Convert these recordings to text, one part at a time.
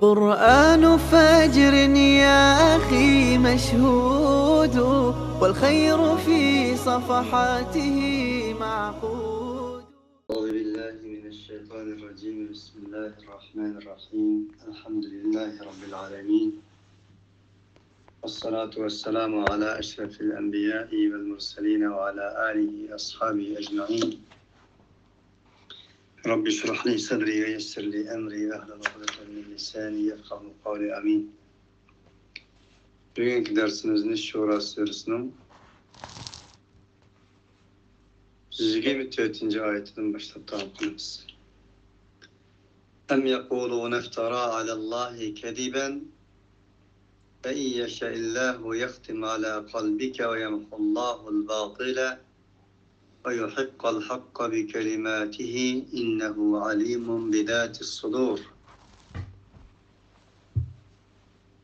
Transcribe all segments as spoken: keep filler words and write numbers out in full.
قرآن فجر يا أخي مشهود، والخير في صفحاته معقود. أعوذ بالله من الشيطان الرجيم. بسم الله الرحمن الرحيم. الحمد لله رب العالمين. والصلاة والسلام على أشرف الأنبياء والمرسلين وعلى آله وأصحابه أجمعين. رب اشرح لي صدري ويسر لي أمري واحلل عقدة من لساني يفقهوا قولي. آمين. بۈگۈنكى دەرسىمىزنى شۇرا سۈرىسىنىڭ يۈز يىگىرمە تۆتىنچى ئايىتىدىن باشلاپ داۋام قىلىمىز. أم يقولون افترى على الله كذبا فإن يشأ الله يختم على قلبك ويمحو الله الباطل ويحق الحق بكلماته إنه عليم بذات الصدور.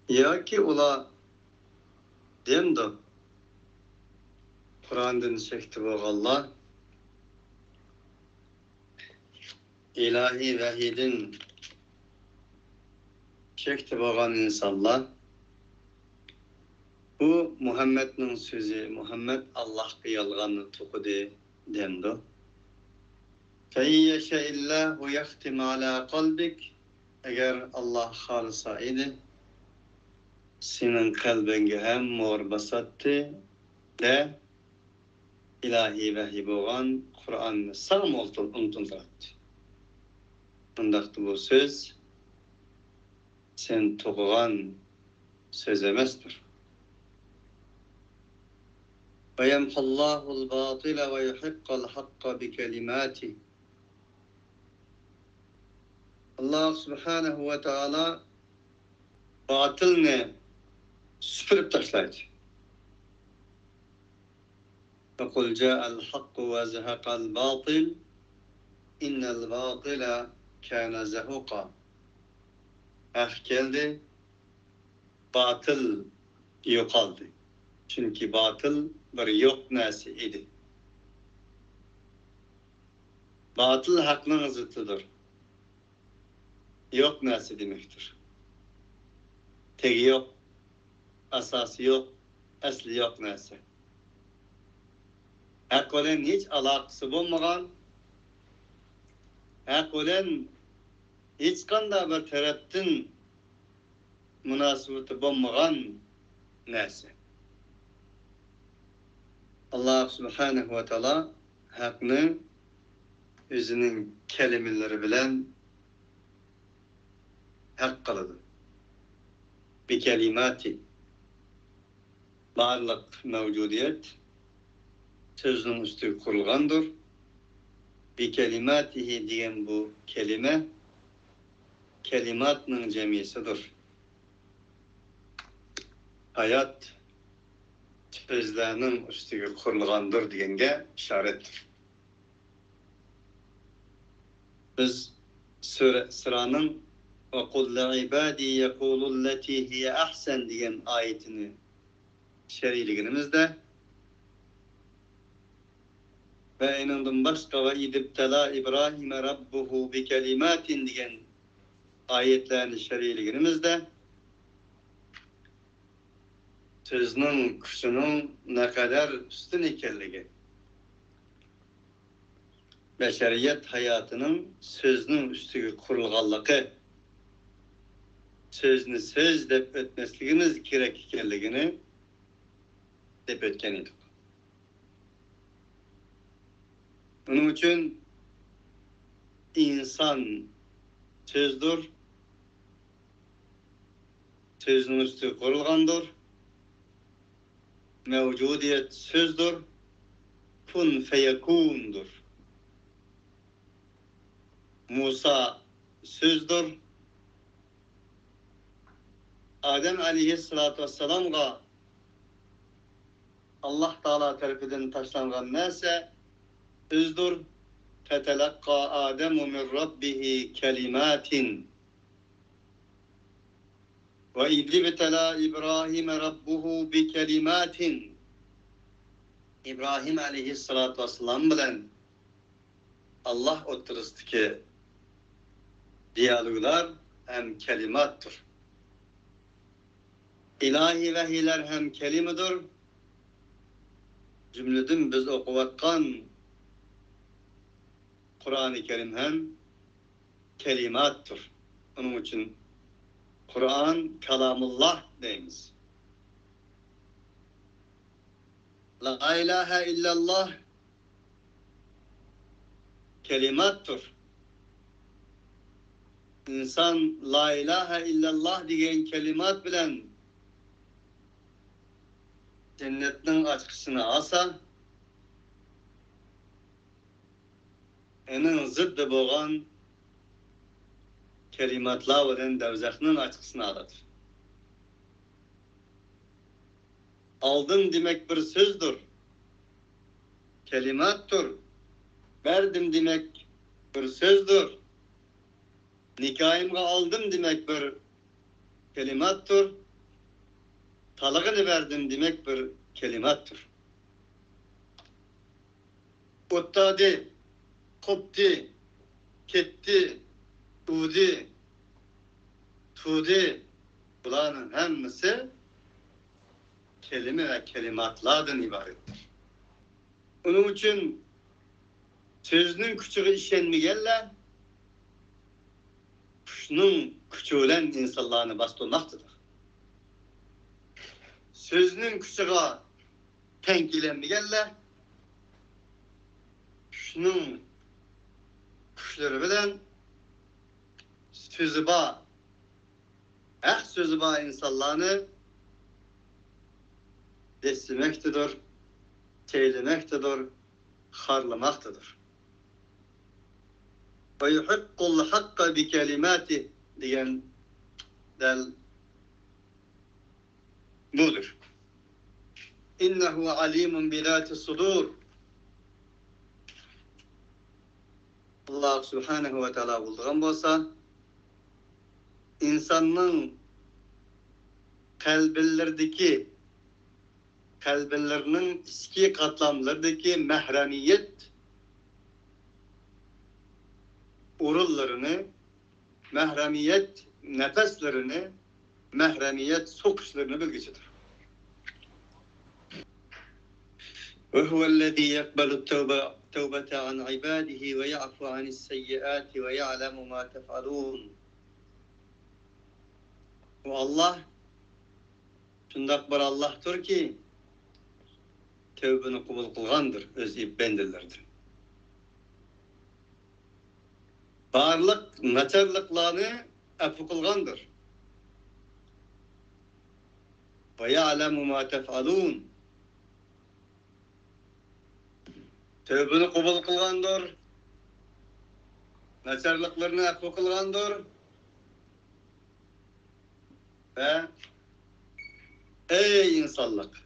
ياكى ئۇلار دەمدۇ، قۇرئاندىن شەكتە بولغانلار، ئىلاھىي ۋەھىيدىن شەكتە بولغان ئىنسانلار، بۇ مۇھەممەدنىڭ سۆزى، مۇھەممەد ئاللاھقا يالغاننى توقۇدى دەمدۇ؟ فإن يشأ الله يختم على قلبك، ئەگەر ئاللاھ خالىسا ئىدى، سېنىڭ قەلبىڭگە ھەم مور باساتتى، دە، ئىلاھىي ۋەھىي بولغان قۇرئاننى ساڭىمۇ ئۇنتۇلدۇراتتى. ئۇنداقتا بۇ سۆز سەن توقۇغان سۆز ئەمەستۇر. ويمحو الله الباطل ويحق الحق بكلماته. ئاللاھ سۇبھانەھۇ ۋە تائالا باتىلنى سۈپۈرۈپ تاشلايدۇ. وقل جاء الحق وزهق الباطل إن الباطل كان زهوقا. ھەق كەلدى، باتىل يوقالدى. چۈنكى باتىل بىر يوق نەرسە ئىدى. باتىل ھەقنىڭ زىتىدۇر. يوق نەرسە دېمەكتۇر. تېگى يوق، ئاساسى يوق، ئەسلى يوق نەرسە. ھەق بىلەن ھېچ ئالاقىسى بولمىغان، ھەق بىلەن ھېچقانداق بىر تەرەپتىن مۇناسىۋىتى بولمىغان نەرسە. ئاللاھ سۇبھانەھۇ ۋە تائالا ھەقنى ئۆزىنىڭ كەلىمىلىرى بىلەن ھەق قىلىدۇ. بىكەلىماتى. بارلىق مەۋجۇدىيەت سۆزنىڭ ئۈستىگە قۇرۇلغاندۇر. بىكەلىماتىھى دېگەن بۇ كەلىمە كەلىماتنىڭ جەمئىسىدۇر. ھايات سۆزلەرنىڭ ئۈستىگە قۇرۇلغاندۇر دېگەنگە ئىشارەتتۇر. بىز سۈرە ئىسرانىڭ «وقل لعبادي يقولوا التي هي أحسن» دېگەن ئايىتىنى شەرھلىگىنىمىزدە ۋە ئېنىڭدىن باشقا «وإذ ابتلى إبراهيم ربه بكلمات» دېگەن ئايەتلەرنى شەرھلىگىنىمىزدە سۆزنىڭ كۈچىنىڭ نەقەدەر ئۈستۈن ئىكەنلىكى، بەشەرىيەت ھاياتىنىڭ سۆزنىڭ ئۈستىگە قۇرۇلغانلىقى، سۆزنى سۆز دەپ ئۆتمەسلىكىمىز كېرەك ئىكەنلىكىنى دەپ ئۆتكەن ئىدۇق. ئۇنىڭ ئۈچۈن ئىنسان سۆزدۇر، سۆزنىڭ ئۈستىگە قۇرۇلغاندۇر. مەۋجۇدىيەت سۆزدۇر، كۇن فەيەكۇندۇر. مۇسا سۆزدۇر. ئادەم ئەلەيھىسسالاتۇ ۋەسسالامغا ئاللاھ تائالا تەرىپىدىن تاشلانغان نەرسە سۆزدۇر. فتلقى آدم من ربه كلمات وإذ ابتلى إبراهيم ربه بكلمات. ئىبراھىم ئەلەيھىسسالاتۇ ۋەسسالام بىلەن ئاللاھ ئوتتۇرىسىدىكى دىيالوگلار ھەم كەلىماتتۇر. ئىلاھىي ۋەھىيلەر ھەم كەلىمىدۇر. جۈملىدىن بىز ئوقۇۋاتقان قۇرئانى كەرىم ھەم كەلىماتتۇر. ئۇنىڭ ئۈچۈن قۇرئان كالامۇللاھ دەيمىز. لا ئىلاھە ئىللاللاھ كەلىماتتۇر. ئىنسان لا ئىلاھە ئىللاللاھ دېگەن كەلىمات بىلەن جەننەتنىڭ ئاچقۇچىسىنى ئالسا، ئېنىڭ زىددى بولغان كەلىماتلار بىلەن دوزاخنىڭ ئاچقۇچىسىنى ئالىدۇ. ئالدىم دېمەك بىر سۆزدۇر، كەلىماتتۇر. بەردىم دېمەك بىر سۆزدۇر. نىكاھىمغا ئالدىم دېمەك بىر كەلىماتتۇر. تالىقىنى بەردىم دېمەك بىر كەلىماتتۇر. ئوتتادى، قوپتى، كەتتى، ئۇدى، تۇدى، بۇلارنىڭ ھەممىسى كەلىمە ۋە كەلىماتلاردىن ئىبارەتتۇر. ئۇنىڭ ئۈچۈن سۆزنىڭ كۈچىگە ئىشەنمىگەنلەر قۇشنىڭ كۈچى بىلەن ئىنسانلارنى باستۇرماقتىدۇر. سۆزنىڭ كۈچىگە تەڭ كېلەلمىگەنلەر قۇشنىڭ كۈچلىرى بىلەن سۆزى بار، ھەق سۆزى بار ئىنسانلارنى دەسسىمەكتىدۇر، چەيلىمەكتىدۇر، خارلىماقتىدۇر. «ويحق الحق بكلماته» دېگەن دەل بۇدۇر. «إنه عليم بذات الصدور». ئاللاھ سۇبھانەھۇ ۋە تائالا بۇيرۇغان بولسا، ئىنساننىڭ قەلبىلىرىدىكى، قەلبىلىرىنىڭ ئىچكى قاتلاملىرىدىكى مەھرەمىيەت ئورۇنلىرىنى، مەھرەمىيەت نەپەسلىرىنى، مەھرەمىيەت سوقۇشلىرىنى بىلگۈچىدۇر. «وهو الذي يقبل التوبة، التوبة عن عباده ويعفو عن السيئات ويعلم ما تفعلون». ئۇ ئاللاھ شۇنداق بىر ئاللاھتۇركى، تەۋبىنى قوبۇل قىلغاندۇر ئۆز بەندىلىرىدىن. بارلىق ناچارلىقلارنى ئەپۇ قىلغاندۇر. «ويعلم ما تفعلون». تەۋبىنى قوبۇل قىلغاندۇر، ناچارلىقلىرىنى ئەپۇ قىلغاندۇر ۋە «ئەي ئىنسانلىق،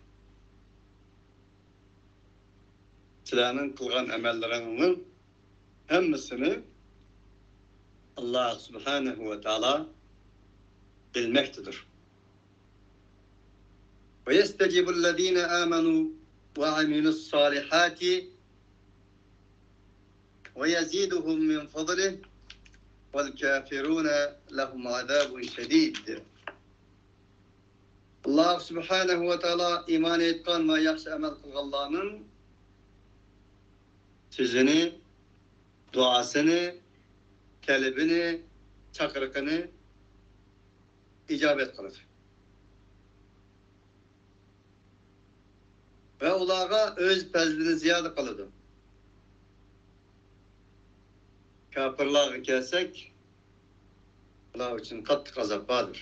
سىلەرنىڭ قىلغان ئەمەللىرىڭنىڭ ھەممىسىنى ئاللاھ سۇبھانەھۇ ۋە تائالا بىلمەكتىدۇر.» «ويستجيب الذين آمنوا وعملوا الصالحات ويزيدهم من فضله والكافرون لهم عذاب شديد». ئاللاھ سۇبھانەھۇ ۋە تائالا ئىمان ئېيتقان ۋە ياخشى ئەمەل قىلغانلارنىڭ سۆزىنى، دۇئاسىنى، تەلىپىنى، چاقىرىقىنى ئىجابەت قىلىدۇ. ۋە ئۇلارغا ئۆز پەزلىنى زىيادە قىلىدۇ. كاپىرلارغا كەلسەك، ئۇلار ئۈچۈن قاتتىق ئازاب باردۇر.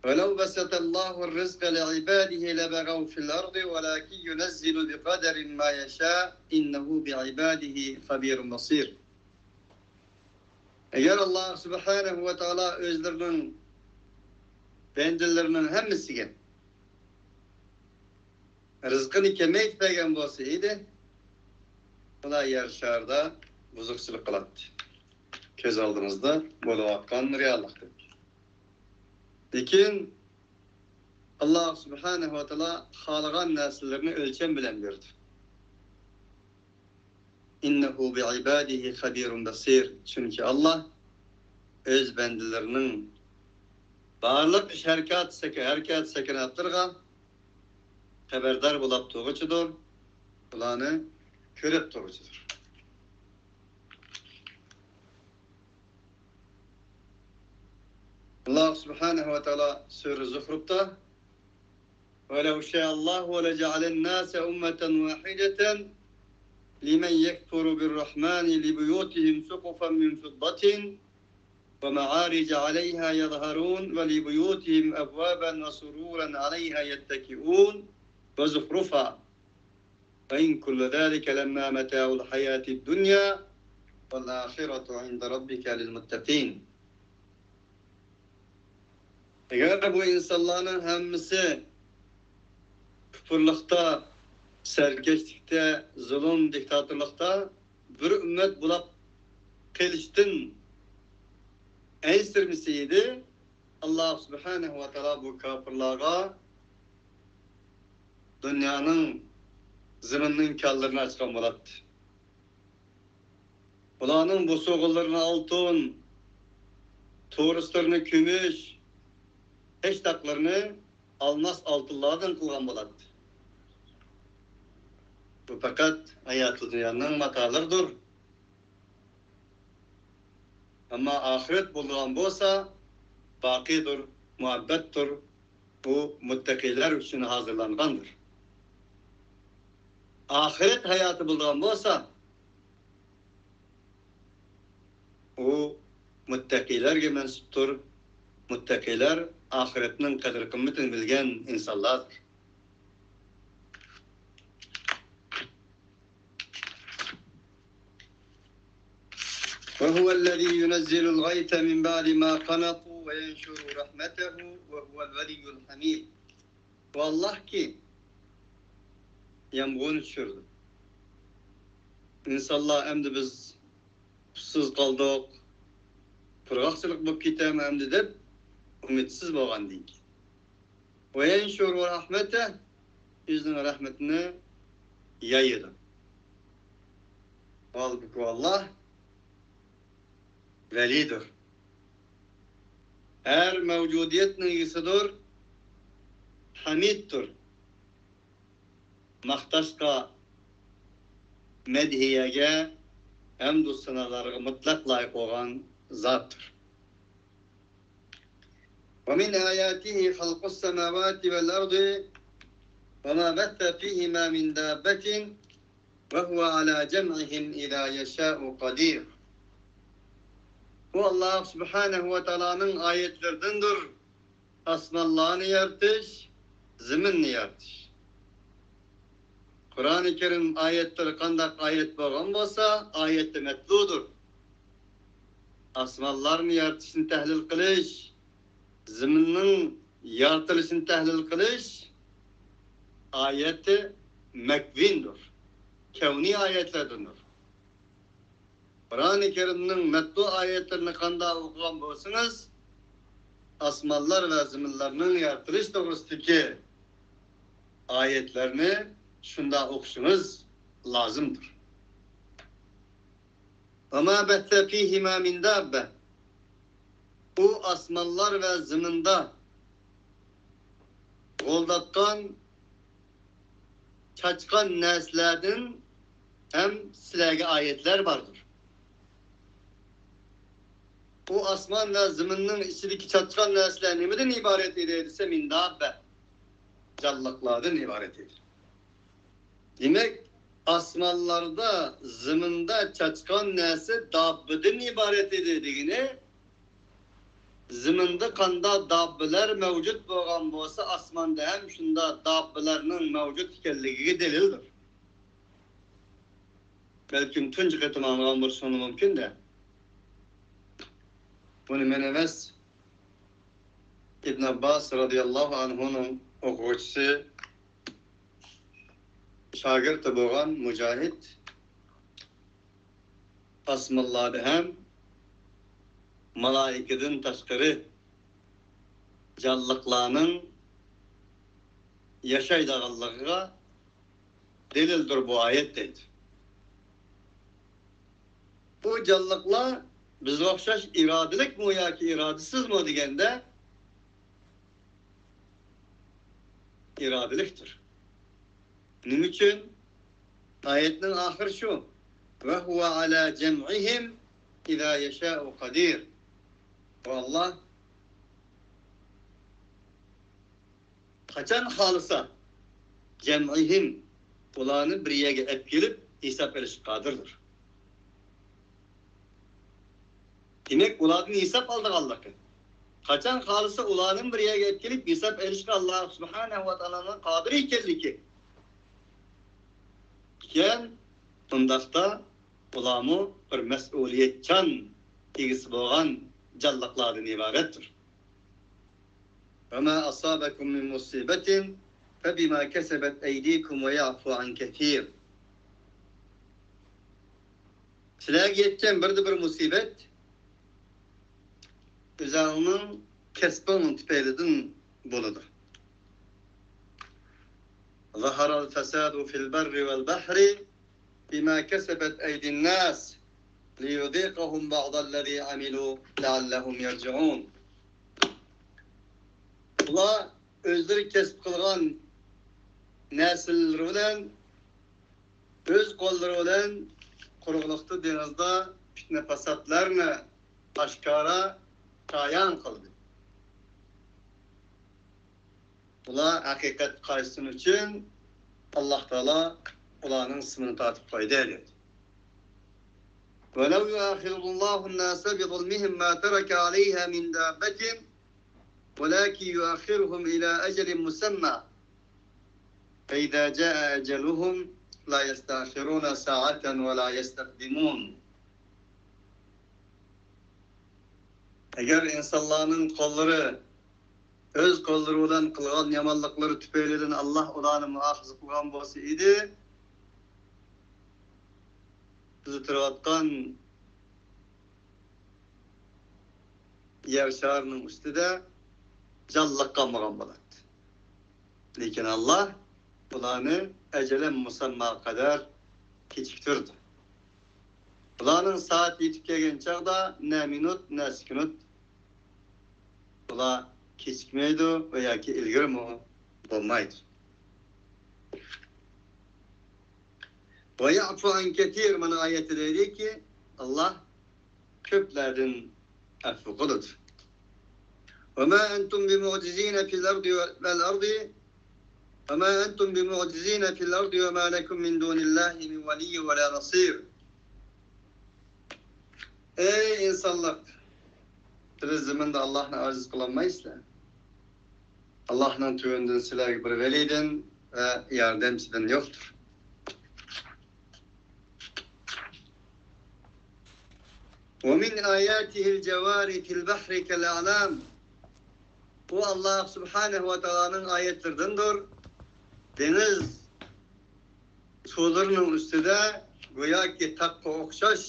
«ولو بسط الله الرزق لعباده لبغوا في الأرض ولكن ينزل بقدر ما يشاء إنه بعباده خبير بصير». ئەگەر ئاللاھ سۇبھانەھۇ ۋە تائالا ئۆزلىرىنىڭ بەندىلىرىنىڭ ھەممىسىگە رىزقىنى كېمەيتىپ بەرگەن بولسا ئىدى، ئۇلار يەر شارىدا بۇزۇقچىلىق قىلاتتى. كۆز ئالدىمىزدا بولۇۋاتقان رېئاللىقتەك. لېكىن ئاللاھ سۇبھانەھۇ ۋە تائالا خالىغان نەرسىلىرىنى ئۆلچەم بىلەن بېرىدۇ. إنه بعباده خبير بصير. چۈنكى ئاللا ئۆز بەندىلىرىنىڭ بارلىق ئىش ھەرىكەت، سەك-، ھەرىكەت سەكىناتلىرىغا خەۋەردار بولاپ تۇرغۇچىدۇر، ئۇلارنى كۆرۈپ تۇرغۇچىدۇر. ئاللا سۇبھانەھۇ ۋە تائالا سۈرە زۇخرۇفتا، ولو شاء الله لجعل الناس أمة واحدة لمن يكفر بالرحمن لبيوتهم سقفا من فضة ومعارج عليها يظهرون ولبيوتهم أبوابا وسررا عليها يتكئون وزخرفا وإن كل ذلك لما متاع الحياة الدنيا والآخرة عند ربك للمتقين. ئەگەر بۇ ئىنسانلارنىڭ ھەممىسى كۇپۇرلۇقتا، سەركەشلىكتە، زۇلۇم، دىكتاتورلۇقتا بىر ئۈممەت بولاپ قېلىشتىن ئەنسىرىمىسە ئىدى، ئاللا سۇبھانەھۇ ۋە تائالا بۇ كاپىرلارغا دۇنيانىڭ، زېمىننىڭ كانلىرىنى ئاچقان بولاتتى. بۇلارنىڭ بوسۇغىلىرىنى ئالتۇن، تورۇسلىرىنى كۈمۈش، پېشتاقلىرىنى ئالماس ئالتۇنلاردىن قىلغان بولاتتى. بۇ پەقەت ھاياتىي دۇنيانىڭ ماتالىرىدۇر. ئەمما ئاخىرەت بولىدىغان بولسا، باقىيدۇر، مۇئەببەتتۇر. بۇ مۇتتەقىلەر ئۈچۈن ھازىرلانغاندۇر. ئاخىرەت ھاياتى بولىدىغان بولسا، ئۇ مۇتتەقىلەرگە مەنسۇپتۇر. مۇتتەقىلەر ئاخىرەتنىڭ قەدىر-قىممىتىنى بىلگەن ئىنسانلاردۇر. وهو الذي ينزل الغيث من بعد ما قنطوا وينشر رحمته وهو الولي الحميد. بۇ ئاللاھكى يامغۇرنى چۈشۈرىدۇ. ئىنسانلار، ئەمدى بىز سۇسىز قالدۇق، قۇرغاقچىلىق بولۇپ كېتەرمۇ ئەمدى دەپ ئۈمىدسىز بولغاندىن كېيىن. وينشر رحمته، ئۆزىنىڭ رەھمىتىنى يايىدۇ. ھالبۇكى، ئاللا ۋەلىدۇر. ھەر مەۋجۇدىيەتنىڭ ئىگىسىدۇر، ھەمىدتۇر. ماختاشقا، مەدھىيەگە، ھەمدۇ سانالارغا مۇتلەق لايىق بولغان زاتتۇر. ومن آياته خلق السماوات والأرض وما بث فيهما من دابة وهو على جمعهم إذا يشاء قدير. بۇ ئاللا سۇبھانەھۇ ۋە تائالانىڭ ئايەتلىرىدىندۇر. ئاسمانلارنى يارىتىش، زېمىننى يارىتىش. قۇرئانى كەرىم ئايەتلىرى قانداق ئايەت بولغان بولسا، ئايەتتە مەتلۇدۇر. ئاسمانلارنى يارىتىشنى تەھلىل قىلىش، زېمىننىڭ يارىتىلىشىنى تەھلىل قىلىش ئايەتى مەكۋىندۇر، كەۋنىي ئايەتلەردىندۇر. قۇرئانى كەرىمنىڭ مەتلۇ ئايەتلىرىنى قانداق ئوقۇغان بولسىڭىز، ئاسمانلار ۋە زېمىنلارنىڭ يارىتىلىش توغرىسىدىكى ئايەتلەرنى شۇنداق ئوقۇشىڭىز لازىمدۇر. وما بث فيهما من دابة. ئۇ ئاسمانلار ۋە زېمىندا غولداتقان، چاچقان نەرسىلەردىن ھەم سىلەرگە ئايەتلەر باردۇر. ئۇ ئاسمان ۋە زېمىننىڭ ئىچىدىكى چاچقان نەرسىلەر نېمىدىن ئىبارەت ئىدى دېسە، من دابة. جانلىقلاردىن ئىبارەت ئىدى. دېمەك، ئاسمانلاردا، زېمىندا چاچقان نەرسە داببىدىن ئىبارەت ئىدى دېگىنى، زېمىندا قانداق داببىلەر مەۋجۇت بولغان بولسا، ئاسماندا ھەم شۇنداق داببىلەرنىڭ مەۋجۇت ئىكەنلىكىگە دەلىلدۇر. بەلكىم تۇنجى قېتىم ئاڭلىغان بولۇشىڭىز مۇمكىن-دە. بۇنى مەن ئەمەس، ئىبن ئابباس رازىياللاھۇ ئەنھۇنىڭ ئوقۇغۇچىسى، شاگىرتى بولغان مۇجاھىد ئاسمانلاردا ھەم مالائىكىدىن تاشقىرى جانلىقلارنىڭ ياشايدىغانلىقىغا دەلىلدۇر بۇ ئايەت دەيدۇ. بۇ جانلىقلار بىزگە ئوخشاش ئىرادىلىكمۇ ياكى ئىرادىسىزمۇ دېگەندە، ئىرادىلىكتۇر. نېمە ئۈچۈن؟ ئايەتنىڭ ئاخىرى شۇ. وهو على جمعهم إذا يشاء قدير. ئۇ ئاللا قاچان خالىسا، جمعهم، ئۇلارنى بىر يەرگە ئەپ كېلىپ ھېساب ئېلىشقا قادىردۇر. دېمەك، ئۇلاردىن ھېساب ئالىدىغانلىقى. قاچان خالىسا ئۇلارنى بىر يەرگە ئەپ كېلىپ ھېساب ئېلىشقا ئاللا سۇبھانەھۇ ۋە تائالانىڭ قادىر ئىكەنلىكى. ئىكەن، ئۇنداقتا ئۇلارمۇ بىر مەسئۇلىيەتچان ئىگىسى بولغان جانلىقلاردىن ئىبارەتتۇر. وما أصابكم من مصيبة فبما كسبت أيديكم ويعفو عن كثير. سىلەرگە يەتكەن بىردە بىر مۇسىبەت ئۆزۈڭنىڭ كەسپىڭ تۈپەيلىدىن بولىدۇ. ظهر الفساد في البر والبحر بما كسبت أيدي الناس ليذيقهم بعض الذي عملوا لعلهم يرجعون. ئۇلار ئۆزلىرى كەسىپ قىلغان نەرسىلىرى بىلەن، ئۆز قوللىرى بىلەن قۇرۇقلۇقتا، دېڭىزدا پىتنە-پاساتلارنى ئاشكارا، ئايان قىلدى. بۇلار ھەقىقەتكە قايتسۇن ئۈچۈن، ئاللا تائالا ئۇلارنىڭ سىمىنى تارتىپ قويدى، دېدى. ولو يؤاخذ الله الناس بظلمهم ما ترك عليها من دابة ولكن يؤخرهم إلى أجل مسمى فإذا جاء أجلهم لا يستأخرون ساعة ولا يستقدمون. ئەگەر ئىنسانلارنىڭ قوللىرى، ئۆز قوللىرى بىلەن قىلغان يامانلىقلىرى تۈپەيلىدىن ئاللا ئۇلارنى مۇئاخىزە قىلغان بولسا ئىدى، بىز تۇرۇۋاتقان يەر شارىنىڭ ئۈستىدە جانلىق قالمىغان بولاتتى. لېكىن ئاللا بۇلارنى ئەجەلەن مۇسەمما قەدەر كېچىكتۈردى. بۇلارنىڭ سائىتى يېتىپ كەلگەن چاغدا نە مىنۇت، نە سېكۇنت بۇلار كېچىكمەيدۇ ۋە ياكى ئىلگىرىمۇ بولمايدۇ. ويعفو عن كثير، مانا ئايەتتە دەيدۇكى، ئاللا كۆپلەردىن ئەپۇ قىلىدۇ. وما أنتم بمعجزين في الأرض والأرض وما أنتم بمعجزين في الأرض وما لكم من دون الله من ولي ولا نصير. ئەي ئىنسانلار، سىلەر زېمىندا ئاللاھنى ئاجىز قىلالمايسىلەر. ئاللاھنىڭ تۆۋىنىدىن سىلەرگە بىر ۋەلىدىن ۋە ياردەمچىدىن يوقتۇر. ومن آياته الجوار في البحر كالأعلام. بۇ ئاللا سۇبھانەھۇ ۋە تائالانىڭ ئايەتلىرىدىندۇر. دېڭىز سۇلىرىنىڭ ئۈستىدە گوياكى تاغقا ئوخشاش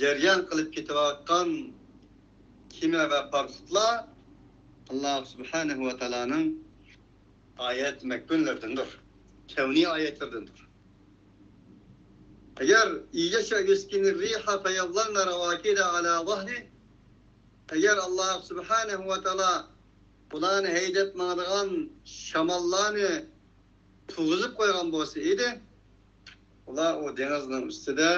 جەريان قىلىپ كېتىۋاتقان كېمە ۋە پاراخوتلار ئاللا سۇبھانەھۇ ۋە تائالانىڭ ئايەت مەكنۇنلىرىدىندۇر، كەۋنىي ئايەتلىرىدىندۇر. ئەگەر يشأ يسكن الريح فيظللن رواكد على ظهره، ئەگەر ئاللا سۇبھانەھۇ ۋە تائالا بۇلارنى ھەيدەپ ماڭىدىغان شاماللارنى تۇرغۇزۇپ قويغان بولسا ئىدى، ئۇلار ئۇ دېڭىزنىڭ ئۈستىدە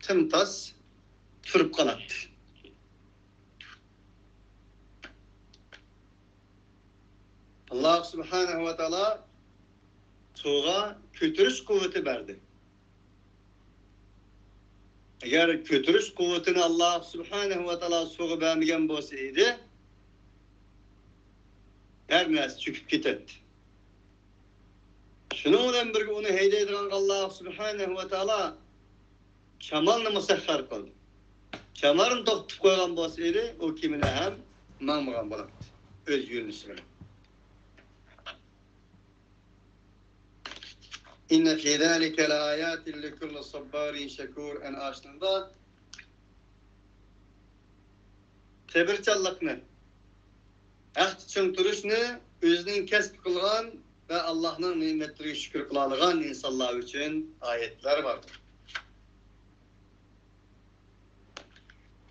تىمتاس تۇرۇپ قالاتتى. ئاللا سۇبھانەھۇ ۋە تائالا سۇغا كۆتۈرۈش قۇۋۋىتى بەردى. ئەگەر كۆتۈرۈش قۇۋۋىتىنى ئاللا سۇبھانەھۇ ۋە تائالا سۇغا بەرمىگەن بولسا ئىدى، ھەر نەرسە چۆكۈپ كېتەتتى. شۇنىڭ بىلەن بىرگە ئۇنى ھەيدەيدىغان ئاللا سۇبھانەھۇ ۋە تائالا شامالنى مۇسەخخەر قىلدى. شامالنى توختىتىپ قويغان بولسا ئىدى، ئۇ كېمىلەر ھەم ماڭمىغان بولاتتى ئۆز يۆنىلىشى بىلەن. إن في ذلك لآيات لكل صبار شكور. ئەنە ئاشۇنىڭدا سەۋرچانلىقنى، ھەقتە چىڭ تۇرۇشنى ئۆزىنىڭ كەسىپ قىلغان ۋە ئاللاھنىڭ نېمەتلىرىگە شۈكۈر قىلالىغان ئىنسانلار ئۈچۈن ئايەتلەر باردۇر.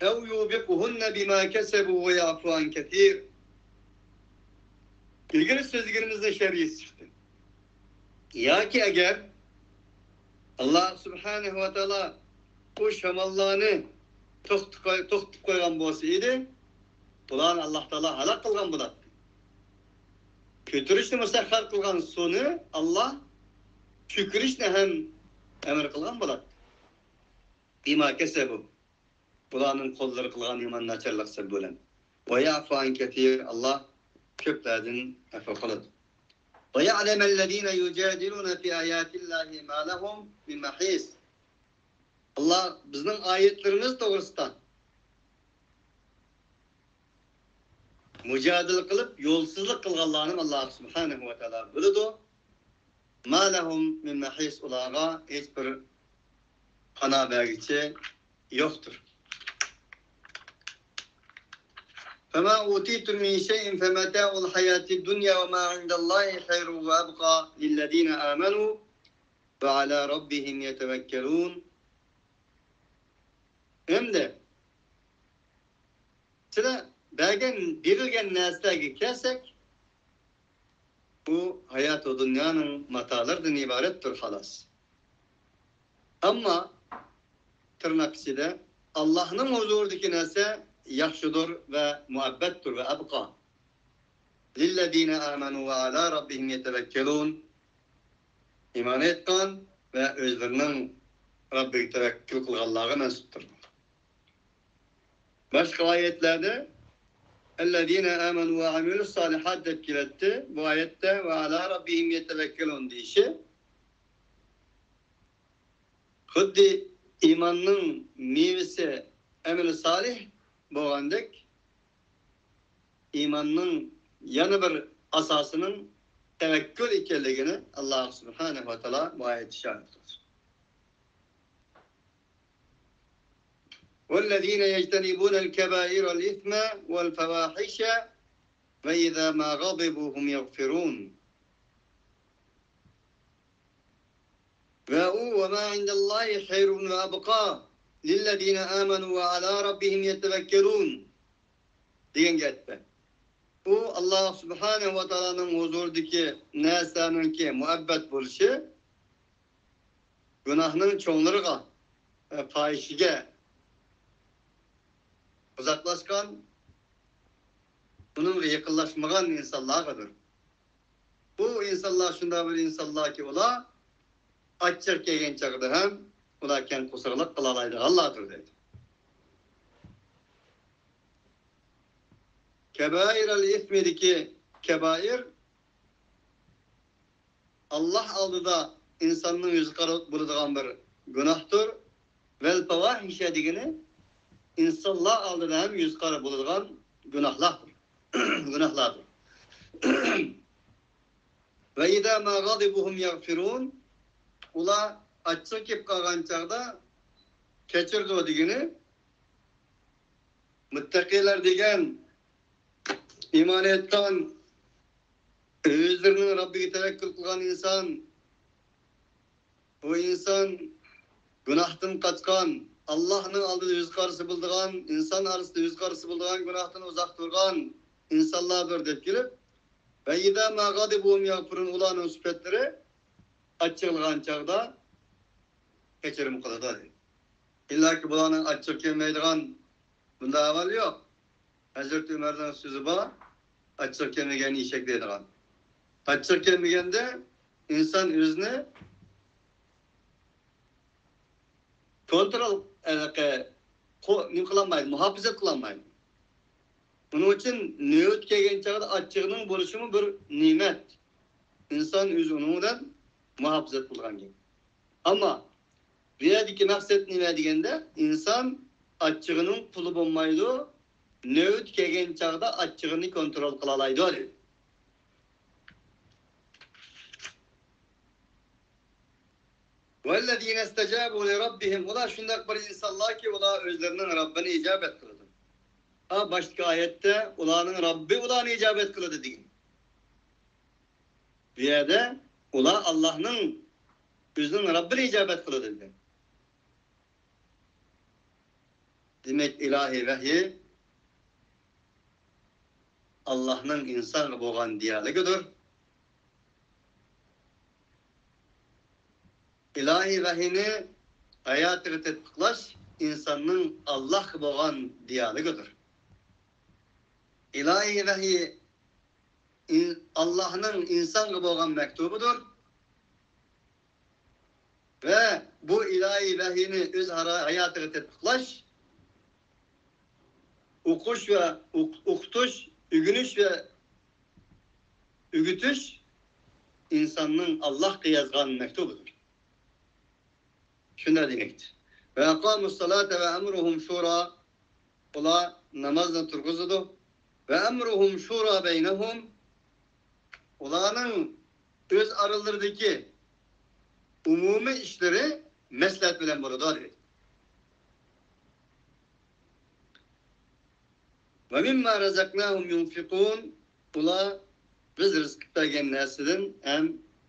أو يوبقهن بما كسبوا ويعفو عن كثير. ئىلگىرى سۆزلىگىنىمىزنىڭ شەرھىسى چىقتى. ياكى ئەگەر ئاللا سۇبھانەھۇ ۋە تائالا بۇ شاماللارنى توختىتىپ قوي-، توختىتىپ قويغان بولسا ئىدى، بۇلارنى ئاللا تائالا ھالاك قىلغان بولاتتى. كۆتۈرۈشنى مۇسەخخەر قىلغان سۇنى ئاللا چۆكۈرۈشنى ھەم ئەمر قىلغان بولاتتى. بما كسبوا. بۇلارنىڭ قوللىرى قىلغان يامان ناچارلىق سەۋەبى بىلەن. ويعفو عن كثير، ئاللا كۆپلەردىن ئەپۇ قىلىدۇ. ويعلم الذين يجادلون في آيات الله ما لهم من محيص. ئاللا بىزنىڭ ئايەتلىرىمىز توغرىسىدا مۇجادىلە قىلىپ، يولسىزلىق قىلغانلارنى ئاللا سۇبھانەھۇ ۋە تائالا بىلىدۇ. ما لهم من محيص، ئۇلارغا ھېچ بىر پانا بەرگۈچى يوقتۇر. فما أوتيتم من شيء فمتاع الحياة الدنيا وما عند الله خير وأبقى للذين آمنوا وعلى ربهم يتوكلون. ئەمدى سىلەر بەرگەن، بېرىلگەن نەرسىلەرگە كەلسەك، بۇ ھاياتۇ دۇنيانىڭ ماتالىرىدىن ئىبارەتتۇر، خالاس. ئەمما، تىرناق ئىچىدە، ئاللاھنىڭ ھۇزۇرىدىكى نەرسە ياخشىدۇر ۋە مۇئەببەتتۇر ۋە ئەبقا. للذين آمنوا وعلى ربهم يتوكلون. ئىمان ئېيتقان ۋە ئۆزلىرىنىڭ رەببىگە تەۋەككۈل قىلغانلارغا مەنسۇپتۇر. باشقا ئايەتلەردە الذين آمنوا وعملوا الصالحات دەپ كېلەتتى. بۇ ئايەتتە وعلى ربهم يتوكلون دېيىشى خۇددى ئىماننىڭ مېۋىسى ئەمەلى سالىھ بولغاندەك، ئىماننىڭ يەنە بىر ئاساسىنىڭ تەۋەككۈل ئىكەنلىكىنى ئاللا سۇبھانەھۇ ۋە تائالا بۇ ئايەتتە ئىشارەت قىلدى. والذين يجتنبون الكبائر الإثم والفواحش وإذا ما غضبوا هم يغفرون. ۋە ئۇ، وما عند الله خير وأبقى للذين آمنوا وعلى ربهم يتوكلون دېگەن گەپتە. ئۇ، ئاللا سۇبھانەھۇ ۋە تائالانىڭ ھۇزۇرىدىكى نەرسىلەرنىڭكى مۇئەببەت بولۇشى، گۇناھنىڭ چوڭلىرىغا ۋە پاھىشىگە ئۇزاقلاشقان، ئۇنىڭغا يېقىنلاشمىغان ئىنسانلارغىدۇر. بۇ ئىنسانلار شۇنداق بىر ئىنسانلاركى، ئۇلار ئاچچىق كەلگەن چاغدا ھەم ئۇلار كەڭ قورساقلىق قىلالايدىغانلاردۇر، دەيدۇ. كەبائىرەل ئىسمىدىكى كەبائىر ئاللا ئالدىدا ئىنساننىڭ يۈزى قارا بولىدىغان بىر گۇناھتۇر. ۋەل پاۋاھىشە دېگىنى ئىنسانلار ئالدىدا ھەم يۈزى قارا بولىدىغان گۇناھلاردۇر. گۇناھلاردۇر. ۋە ئىزا ما غەزىبۇ ھۇم يەغفىرۇن. ئۇلار ئاچچىقى كېلىپ قالغان چاغدا كەچۈرىدۇ دېگىنى، مۇتتەقىلەر دېگەن، ئىمان ئېيتقان، ئۆزلىرىنىڭ رەببىگە تەۋەككۈل قىلغان ئىنسان، بۇ ئىنسان گۇناھتىن قاچقان، ئاللاھنىڭ ئالدىدا يۈز قارىسى بولىدىغان، ئىنسان ئارىسىدا يۈز قارىسى بولىدىغان گۇناھتىن ئۇزاق تۇرغان ئىنسانلاردۇر دەپ كېلىپ، ۋە ئىزا ما غەزىبۇ ھۇم يەغفىرۇن، ئۇلارنىڭ سۈپەتلىرى ئاچچىقلىغان چاغدا كەچۈرۈم قىلىدۇ، دېدى. ئىللاكى بۇلارنىڭ ئاچچىقى كەلمەيدىغان بۇنداق ئەھۋال يوق. ھەزرىتى ئۆمەرنىڭ سۆزى بار، ئاچچىقى كەلمىگەن ئېشەك دەيدىغان. ئاچچىقى كەلمىگەندە ئىنسان ئۆزىنى كونترول، ھېلىقى، قو-، نېمە قىلالمايدۇ، مۇھاپىزەت قىلالمايدۇ. بۇنىڭ ئۈچۈن نۆۋەت كەلگەن چاغدا ئاچچىقىنىڭ بولۇشىمۇ بىر نېمەت. ئىنسان ئۆزى ئۇنىڭ بىلەن مۇھاپىزەت قىلغان گەپ. ئەمما بۇ يەردىكى مەقسەت نېمە دېگەندە، ئىنسان ئاچچىقىنىڭ قۇلى بولمايدۇ، نۆۋىتى كەلگەن چاغدا ئاچچىقىنى كونترول قىلالايدۇ، دېدى. ۋەللەزىنە ئىستەجابۇ لىرەببىھىم، ئۇلار شۇنداق بىر ئىنسانلاركى، ئۇلار ئۆزلىرىنىڭ رەببىنى ئىجابەت قىلىدۇ. ھا، باشتىكى ئايەتتە ئۇلارنىڭ رەببى ئۇلارنى ئىجابەت قىلىدۇ دېگەن. بۇ يەردە ئۇلار ئاللاھنىڭ ئۆزىنىڭ رەببىنى ئىجابەت قىلىدۇ دېگەن. دېمەك، ئىلاھىي ۋەھيى ئاللاھنىڭ ئىنسانغا بولغان دىيالوگىدۇر. ئىلاھىي ۋەھىينى ھاياتىغا تەتبىقلاش ئىنساننىڭ ئاللاھقا بولغان دىيالوگىدۇر. ئىلاھىي ۋەھىي ئىن-، ئاللاھنىڭ ئىنسانغا بولغان مەكتۇبىدۇر. ۋە بۇ ئىلاھىي ۋەھىينى ئۆز ھارا-، ھاياتىغا تەتبىقلاش، ئوقۇش ۋە ئوق-، ئوقۇتۇش، ئۆگىنىش ۋە ئۆگىتىش ئىنساننىڭ ئاللاھقا يازغان مەكتۇبىدۇر. شۇنداق دېمەكتە. ۋە ئەقامۇس سالاتا ۋە ئەمرۇھۇم شۇرا، ئۇلار نامازنى تۇرغۇزىدۇ. ۋە ئەمرۇھۇم شۇرا بەينەھۇم، ئۇلارنىڭ ئۆز ئارىلىرىدىكى ئومۇمىي ئىشلىرى مەسلىھەت بىلەن بولىدۇ، دېدى. ۋە مىمما رەزەقناھۇم يۇنفىقۇن، ئۇلار بىز رىزىق بەرگەن نەرسىدىن ھەم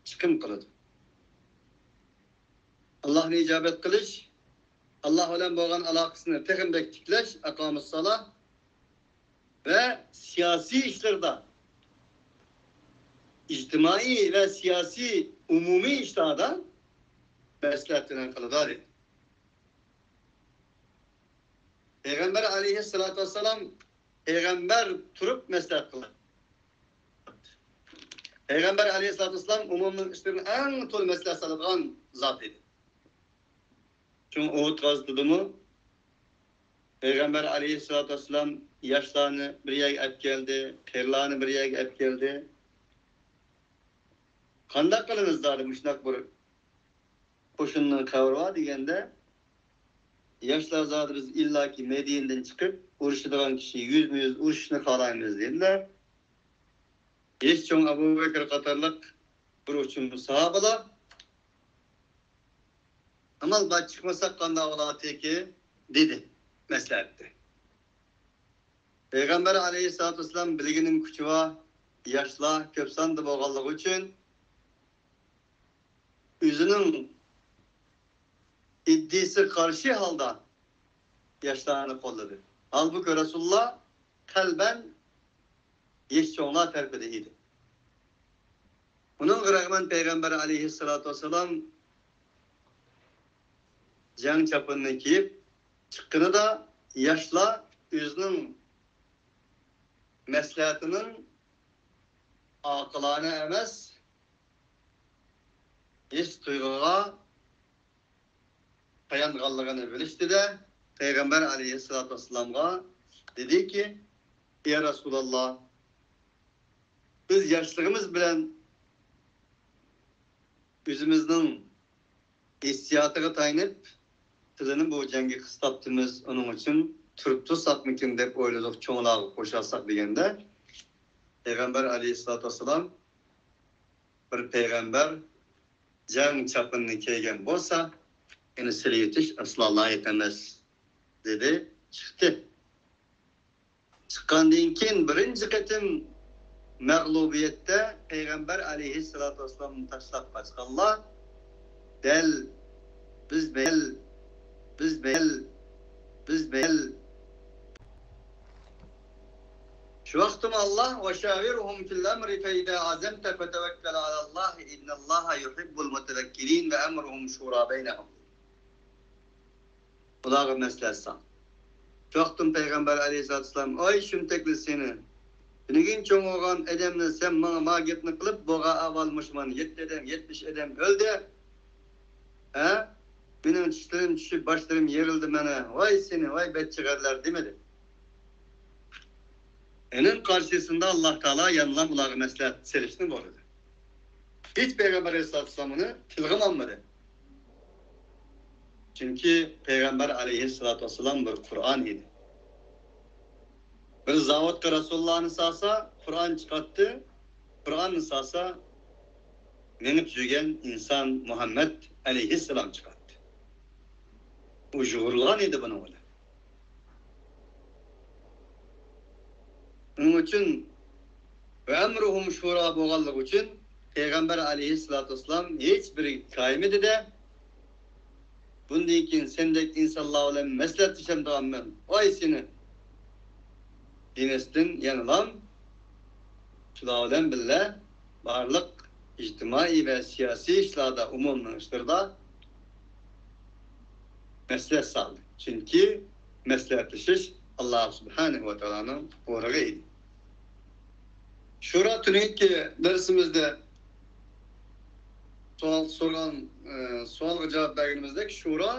چىقىم قىلىدۇ. ئاللاھنى ئىجابەت قىلىش، ئاللاھ بىلەن بولغان ئالاقىسىنى تېخىمۇ بەك تىكلەش، ئەقامۇس سالاھ، ۋە سىياسىي ئىشلىرىدا، ئىجتىمائىي ۋە سىياسىي ئومۇمىي ئىشلاردا مەسلىھەت بىلەن قىلىدۇ، دېدى. پەيغەمبەر ئەلەيھىسسالاتۇ ۋەسسالام پەيغەمبەر تۇرۇپ مەسلىھەت قىلدى. پەيغەمبەر ئەلەيھىسسالاتۇ ۋەسسالام ئومۇمنىڭ ئىشلىرىنى ئەڭ تولا مەسلىھەت سالىدىغان زات ئىدى. چۈنكى ئۇھۇد غازىتىدىمۇ پەيغەمبەر ئەلەيھىسسالاتۇ ۋەسسالام ياشلارنى بىر يەرگە ئەپ كەلدى، قېرىلارنى بىر يەرگە ئەپ كەلدى. قانداق قىلىمىز زادى مۇشۇنداق بىر قوشۇننىڭ خەۋىرى بار دېگەندە، ياشلار زادى بىز ئىللاكى مەدىنىدىن چىقىپ ئۇرۇشىدىغان كىشى يۈزمۇ يۈز ئۇرۇشۇشنى خالايمىز دېدىلەر. ھېچ چوڭ ئەبۇ بەكرى قاتارلىق بىر ئۇچۇم ساھابىلار، ئامال بار چىقمىساق قانداق بولاتتىكى دېدى، مەسلىھەتتە. پەيغەمبەر ئەلەيھىسسالاتۇ ۋەسسالام بىلگىنىم كۈچى بار ياشلار كۆپ ساندا بولغانلىقى ئۈچۈن ئۆزىنىڭ ئىدىيىسىگە قارشى ھالدا ياشلارنى قوللىدى. ھالبۇكى، رەسۇلۇللا قەلبەن يېشى چوڭلار تەرىپىدە ئىدى. ئۇنىڭغا رەغمەن، پەيغەمبەر ئەلەيھىسسالاتۇ ۋەسسالام جەڭ چاپىنىنى كىيىپ چىققىنىدا، ياشلار ئۆزىنىڭ مەسلىھەتىنىڭ ئاقىلانە ئەمەس، ھېس تۇيغۇغا تايانغانلىقىنى بىلىشتىدە، پەيغەمبەر ئەلەيھىسسالاتۇ ۋەسسالامغا دېدىكى، يا رەسۇلاللا، بىز ياشلىقىمىز بىلەن ئۆزىمىزنىڭ ھېسسىياتىغا تايىنىپ، تىلىنى بۇ جەڭگە قىستاپتىمىز، ئۇنىڭ ئۈچۈن تۇرۇپ تۇرساقمىكىن دەپ ئويلىدۇق، چوڭلارغا قوشالساق دېگەندە، پەيغەمبەر ئەلەيھىسسالاتۇ ۋەسسالام، بىر پەيغەمبەر جەڭ چاپىنىنى كىيگەن بولسا، ئۇنى سىلىۋېتىش ئەسلا لايىق ئەمەس، دېدى، چىقتى. چىققاندىن كېيىن بىرىنچى قېتىم مەغلۇبىيەتتە پەيغەمبەر ئەلەيھىسسالاتۇ ۋەسسالامنى تاشلاپ قاچقانلار دەل بىز بەل، بىز بەل، بىز بەل. شۇ ۋاقىتتىمۇ ئاللا، وشاورهم في الأمر فإذا عزمت فتوكل على الله إن الله يحب المتوكلين وأمرهم شورى بينهم. ئۇلارغا مەسلىھەت سال. شۇ ۋاقىتتىن پەيغەمبەر ئەلەيھىسسالاتۇ ۋەسسالام، ئاي شۇمتەكلى سېنى، تۈنۈگۈن چوڭ بولغان ئادەمنى سەن ماڭا ما گەپنى قىلىپ، بولغان ئەھۋال مۇشۇمان، يەتتە ئادەم، يەتمىش ئادەم ئۆلدى. ھە؟ مېنىڭ چىشلىرىم چۈشۈپ، باشلىرىم يېرىلدى مانا. ۋاي سېنى، ۋاي بەتچىغەرلەر دېمىدى. ئېنىڭ قارشىسىندا ئاللا تائالا يەنىلا ئۇلارغا مەسلىھەت سېلىشنى بۇيرۇدى. ھېچ پەيغەمبەر ئەلەيھىسسالاتۇ ۋەسسالام ئۇنى تىلغىمۇ ئالمىدى. چۈنكى پەيغەمبەر ئەلەيھىسسالاتۇ ۋەسسالام بىر قۇرئان ئىدى. بىر زاۋۇتقا رەسۇلۇللانى سالسا، قۇرئان چىقاتتى. قۇرئاننى سالسا، مېڭىپ يۈرگەن ئىنسان مۇھەممەد ئەلەيھىسسالام چىقاتتى. ئۇ يۇغۇرۇلغان ئىدى بۇنىڭ بىلەن. شۇنىڭ ئۈچۈن ۋە ئەمرۇھۇم شۇرا بولغانلىقى ئۈچۈن پەيغەمبەر ئەلەيھىسسالاتۇ ۋەسسالام ھېچ بىرىگە كايمىدى-دە، بۇندىن كېيىن سەندەك ئىنسانلار بىلەن مەسلىھەتلىشەمدىغانمەن، ۋاي سېنى دېمەستىن، يەنىلام شۇلار بىلەن بىللە بارلىق ئىجتىمائىي ۋە سىياسىي ئىشلاردا، ئومۇمنىڭ ئىشلىرىدا مەسلىھەت سالدى. چۈنكى مەسلىھەتلىشىش ئاللا سۇبھانەھۇ ۋە تائالانىڭ بۇيرۇقى ئىدى. شۇرا تۈنۈگۈنكى دەرسىمىزدە سوئال سورىغان، ئە، سوئالغا جاۋاب بەرگىنىمىزدەك، شۇرا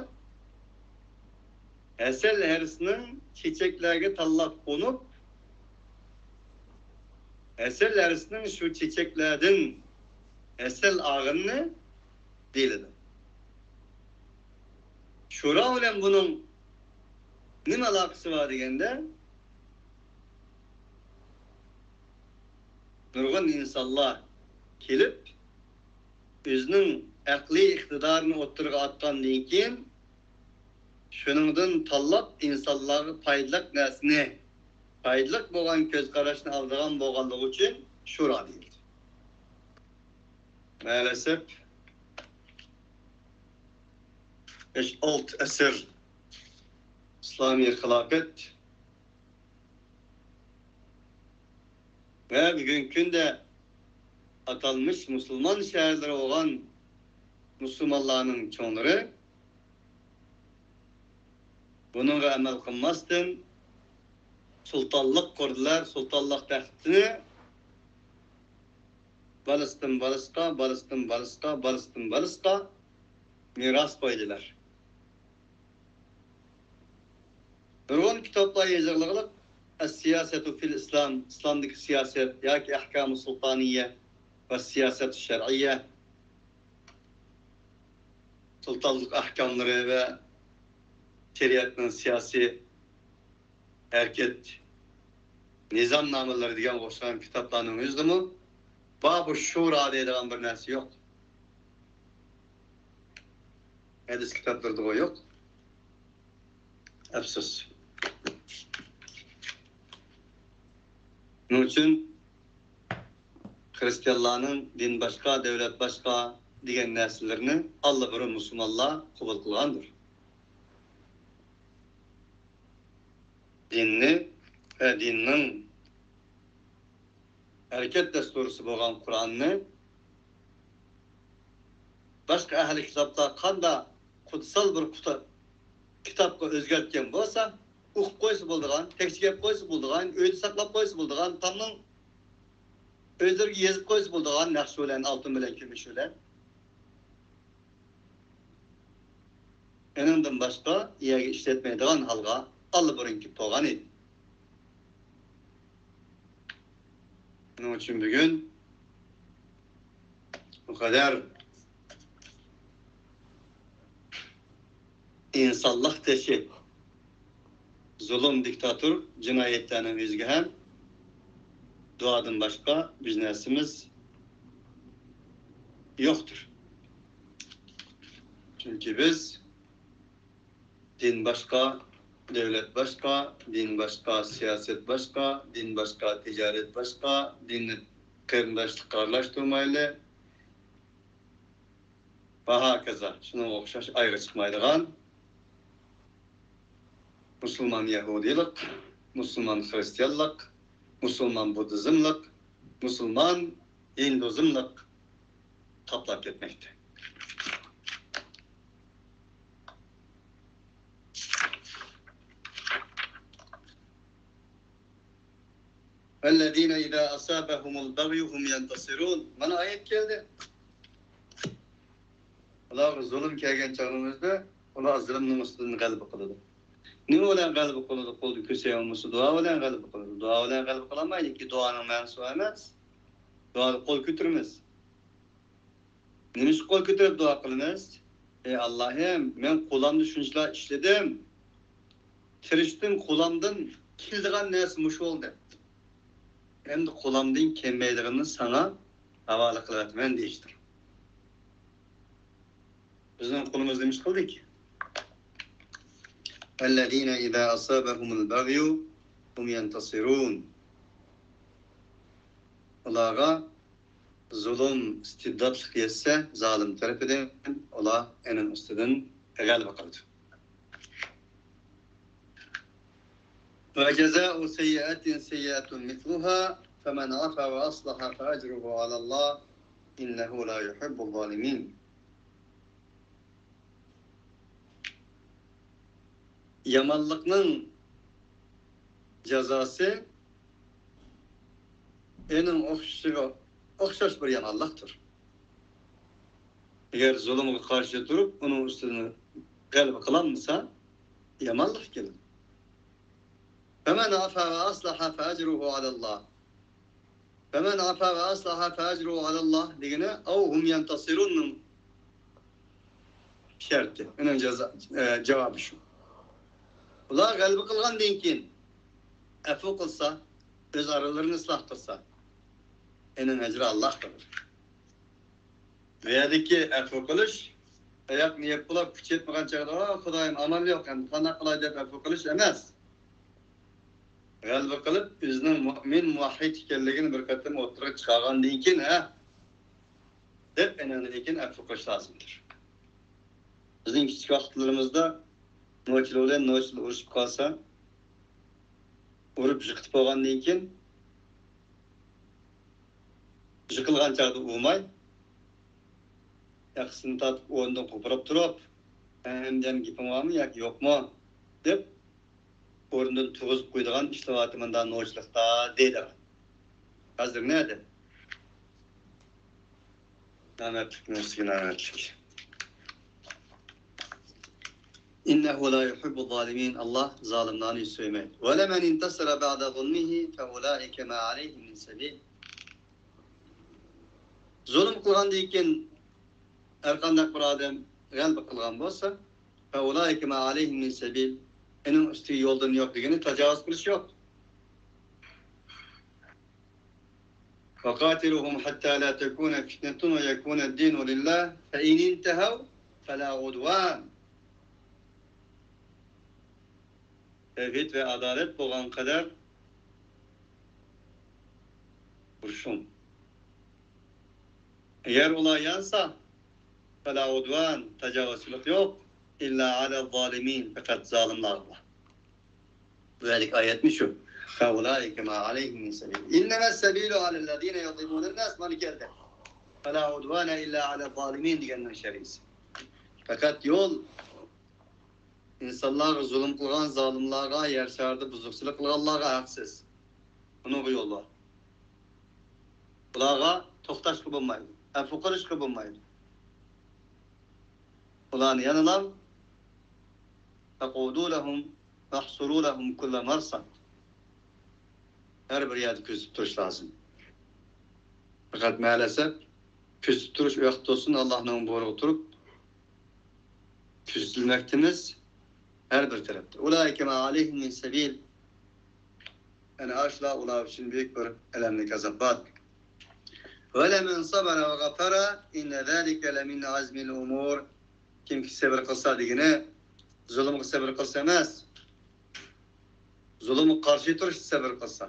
ھەسەل ھەرىسىنىڭ چېچەكلەرگە تاللاپ قونۇپ، ھەسەل ھەرىسىنىڭ شۇ چېچەكلەردىن ھەسەل ئالغىنىنى دېيىلىدۇ. شورا بىلەن بۇنىڭ نېمە ئالاقىسى بار دېگەندە، نۇرغۇن ئىنسانلار كېلىپ، ئۆزىنىڭ ئەقلىي ئىقتىدارىنى ئوتتۇرىغا ئاتقاندىن كېيىن، شۇنىڭدىن تاللاپ ئىنسانلارغا پايدىلىق نەرسىنى، پايدىلىق بولغان كۆز قاراشنى ئالىدىغان بولغانلىقى ئۈچۈن شورا دېيىلدى. مەلەسەپ، بەش ئالتە ئەسىر ئىسلامىي خىلاپەت ۋە بۈگۈنكى كۈندە ئاتالمىش مۇسۇلمان شەھەرلىرى بولغان مۇسۇلمانلارنىڭ چوڭلىرى بۇنىڭغا ئەمەل قىلماستىن، سۇلتانلىق قۇردىلار، سۇلتانلىق تەختىنى بالىسىدىن بالىسىغا، بالىسىدىن بالىسىغا، بالىسىدىن بالىسىغا مىراس قويدىلار. نۇرغۇن كىتابلار يېزىلغىلىق، ئەس-سىياسەتۇ فىل ئىسلام، ئىسلامدىكى سىياسەت ياكى ئەھكامۇ سۇلتانىيە ۋە سىياسەتۇ شەرئىيە، سۇلتانلىق ئەھكاملىرى ۋە شەرىئەتنىڭ سىياسىي ھەرىكەت نىزامنامىلىرى دېگەنگە ئوخشىغان كىتابلارنىڭ ئۆزىدىمۇ بابۇ شۇرا دەيدىغان بىر نەرسە يوق. ھەدىس كىتابلىرىدىغۇ يوق. ئەپسۇس. شۇنىڭ ئۈچۈن خىرىستىيانلارنىڭ دىن باشقا، دۆلەت باشقا دېگەن نەرسىلىرىنى ئاللىبۇرۇن مۇسۇلمانلار قوبۇل قىلغاندۇر. دىننى ۋە دىننىڭ ھەرىكەت دەستۇرىسى بولغان قۇرئاننى باشقا ئەھلى كىتابلار قانداق قۇتسال بىر قۇتا-، كىتابقا ئۆزگەرتكەن بولسا، ئوقۇپ قويسا بولىدىغان، تەكچە كىيىپ قويسا بولىدىغان، ئۆيدە ساقلاپ قويسا بولىدىغان، تامنىڭ ئۆزلىرىگە يېزىپ قويسا بولىدىغان، نەقىش بىلەن، ئالتۇن بىلەن، كۈمۈش بىلەن. ئېنىڭدىن باشقا يەرگە ئىشلەتمەيدىغان ھالغا ئاللىبۇرۇن كېلىپ قالغان ئىدى. شۇنىڭ ئۈچۈن بۈگۈن بۇ قەدەر ئىنسانلىق تېشى، زۇلۇم، دىكتاتور جىنايەتلەرنىڭ ئۆزىگە ھەم دۇئادىن باشقا بىز نەرسىمىز يوقتۇر. چۈنكى بىز دىن باشقا، دۆلەت باشقا، دىن باشقا، سىياسەت باشقا، دىن باشقا، تىجارەت باشقا، دىننى قېرىنداشلىققا ئارىلاشتۇرمايلى. ۋە ھاكازا، شۇنىڭغا ئوخشاش ئايرى چىقمايدىغان مۇسۇلمان يەھۇدىيلىق، مۇسۇلمان خىرىستىيانلىق، مۇسۇلمان بۇددىزملىق، مۇسۇلمان ھىندۇزملىق قاپلاپ كەتمەكتە. الذين إذا أصابهم البغي هم ينتصرون. مانا ئايەت كەلدى. ئۇلارغا زۇلۇم كەلگەن چاغىمىزدا ئۇلار زۇلۇمنىڭ ئۈستىدىن غەلىبە قىلىدۇ. نېمە بىلەن غەلىبە قىلىدۇ؟ قولدا كۆسەك بولمىسا، دۇئا بىلەن غەلىبە قىلىدۇ. دۇئا بىلەن غەلىبە قىلالمايدۇكى، دۇئانىڭ مەنىسى ئۇ ئەمەس. دۇئادا قول كۆتۈرىمىز. نېمىشقا قول كۆتۈرۈپ دۇئا قىلىمىز؟ ئەي ئاللاھىم، مەن قولامدا شۇنچىلار ئىشلىدىم، تىرىشتىم، قولامدىن كېلىدىغان نەرسە مۇشۇ بولدى. ئەمدى قولامدىن كەلمەيدىغىنىنى ساڭا ھاۋالە قىلىۋەتىمەن دېيىشتۇر. بىزنىڭ قولىمىز نېمە ئىش قىلدىكى؟ الذين إذا أصابهم البغي هم ينتصرون. ئۇلارغا زۇلۇم، ئىستىبداتلىق يەتسە زالىم تەرىپىدىن، ئۇلار ئېنىڭ ئۈستىدىن غەلىبە قىلىدۇ. وجزاء سيئة سيئة مثلها فمن عفا وأصلح فأجره على الله إنه لا يحب الظالمين. يامانلىقنىڭ جازاسى ئېنىڭ ئوخشىشىغا ئوخشاش بىر يامانلىقتۇر. ئەگەر زۇلۇمغا قارشى تۇرۇپ، ئۇنىڭ ئۈستىدىن غەلىبە قىلالمىسا، يامانلىق كېلىدۇ. فمن عفا وأصلح فأجره على الله. فمن عفا وأصلح فأجره على الله دېگىنى، أو هم ينتصرون نىڭ شەرتى. ئۇنىڭ جازا-، ئە، جاۋابى شۇ. ئۇلار غەلىبە قىلغاندىن كېيىن، ئەپۇ قىلسا، ئۆز ئارىلىرىنى ئىسلاھ قىلسا، ئېنىڭ ئەجرى ئاللاھتىن. بۇ يەردىكى ئەپۇ قىلىش، ئاياقنى يەپ بولاپ، كۈچ يەتمىگەن چاغدا، «ئا، خۇدايىم، ئامال يوق، ئەمدى قانداق قىلاي؟» دەپ ئەپۇ قىلىش ئەمەس. غەلىبە قىلىپ، ئۆزىنىڭ مۇئمىن، مۇۋەھھىد ئىكەنلىكىنى بىر قېتىم ئوتتۇرىغا چىقارغاندىن كېيىن، ھە، دەپ، ئېنىڭدىن كېيىن ئەپۇ قىلىش لازىمدۇر. بىزنىڭ كىچىك ۋاقىتلىرىمىزدا نوچىلار بىلەن نوچىلار ئۇرۇشۇپ قالسا، ئۇرۇپ يىقىتىپ بولغاندىن كېيىن، يىقىلغان چاغدا ئۇرماي، ياقىسىنى تارتىپ، ئورنىدىن قوپۇرۇپ تۇرۇپ، «ھە، ئەمدى گېپىڭ بارمۇ ياكى يوقمۇ؟» دەپ، ئورنىدىن تۇرغۇزۇپ قويىدىغان ئىشلەۋاتىمەن دا نوچىلىقتا دەيدىغان. ھازىر نەدە؟ نامەردلىكنىڭ ئۈستىگە نامەردلىك. إنه لا يحب الظالمين. ئاللاھ زالىملارنى سۆيمەيدۇ. ولمن انتصر بعد ظلمه فأولئك ما عليهم من سبيل. زۇلۇم قىلغاندىن كېيىن ھەرقانداق بىر ئادەم غەلىبە قىلغان بولسا، فأولئك ما عليهم من سبيل، ئېنىڭ ئۈستىگە يولدىن يوق دېگىنى تاجاۋۇز قىلىش يوق. وقاتلوهم حتى لا تكون فتنة ويكون الدين لله فإن انتهوا فلا عدوان. تەۋھىد ۋە ئادالەت بولغان قەدەر ئۇرۇشۇڭ. ئەگەر ئۇلار يانسا، فلا عدوان، تاجاۋۇزچىلىق يوق، إلا على الظالمين، پەقەت زالىملارغا. بۇ يەردىكى ئايەتمۇ شۇ. فأولئك ما عليهم من سبيل. إنما السبيل على الذين يظلمون الناس. مانا كەلدى. فلا عدوان إلا على الظالمين دېگەننىڭ شەرھىسى. پەقەت يول ئىنسانلارغا زۇلۇم قىلغان زالىملارغا، يەر شارىدا بۇزۇقچىلىق قىلغانلارغا ھەقسىز. ئۇنىڭغا يول بار. ئۇلارغا توختاشقا بولمايدۇ. ئەپۇ قىلىشقا بولمايدۇ. ئۇلارنى يەنىلا فاقعدوا لهم واحصروا لهم كل مرصد. ھەر بىر يەردە كۆزىتىپ تۇرۇش لازىم. پەقەت مەلەسەپ كۆزىتىپ تۇرۇش ئۇ ياقتا تۇرسۇن، ئاللاھنىڭ بۇيرۇقى تۇرۇپ كۆزىتىلمەكتىمىز ھەر بىر تەرەپتە. أولئك ما عليهم من سبيل. ئەنە ئاشۇلار ئۇلار ئۈچۈن بۈيۈك بىر ئەلەملىك ئازاب بار. ولمن صبر وغفر إن ذلك لمن عزم الأمور. كىمكى سەۋر قىلسا دېگىنى زۇلۇمغا سەۋر قىلسا ئەمەس، زۇلۇمغا قارشى تۇرۇشتا سەۋر قىلسا.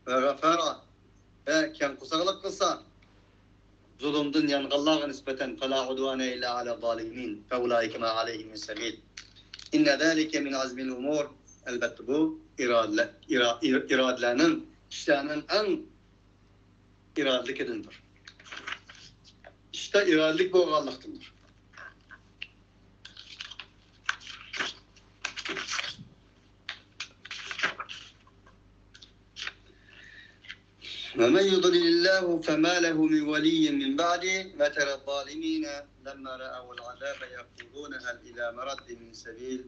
ۋە غەفەرە، ۋە كەڭ قورساقلىق قىلسا، زۇلۇمدىن يانغانلارغا نىسبەتەن، فلا عدوان إلا على الظالمين فأولئك ما عليهم من سبيل إن ذلك من عزم الأمور. ئەلۋەتتە، بۇ ئىرادىلەر، ئىرا-، ئىر-، ئىرادىلەرنىڭ، كىشىلەرنىڭ ئەڭ ئىرادىلىكىدىندۇر. ئىشتا ئىرادىلىك بولغانلىقتىندۇر. ومن يضلل الله فما له من ولي من بعده وترى الظالمين لما رأوا العذاب يقولون هل إلى مرد من سبيل.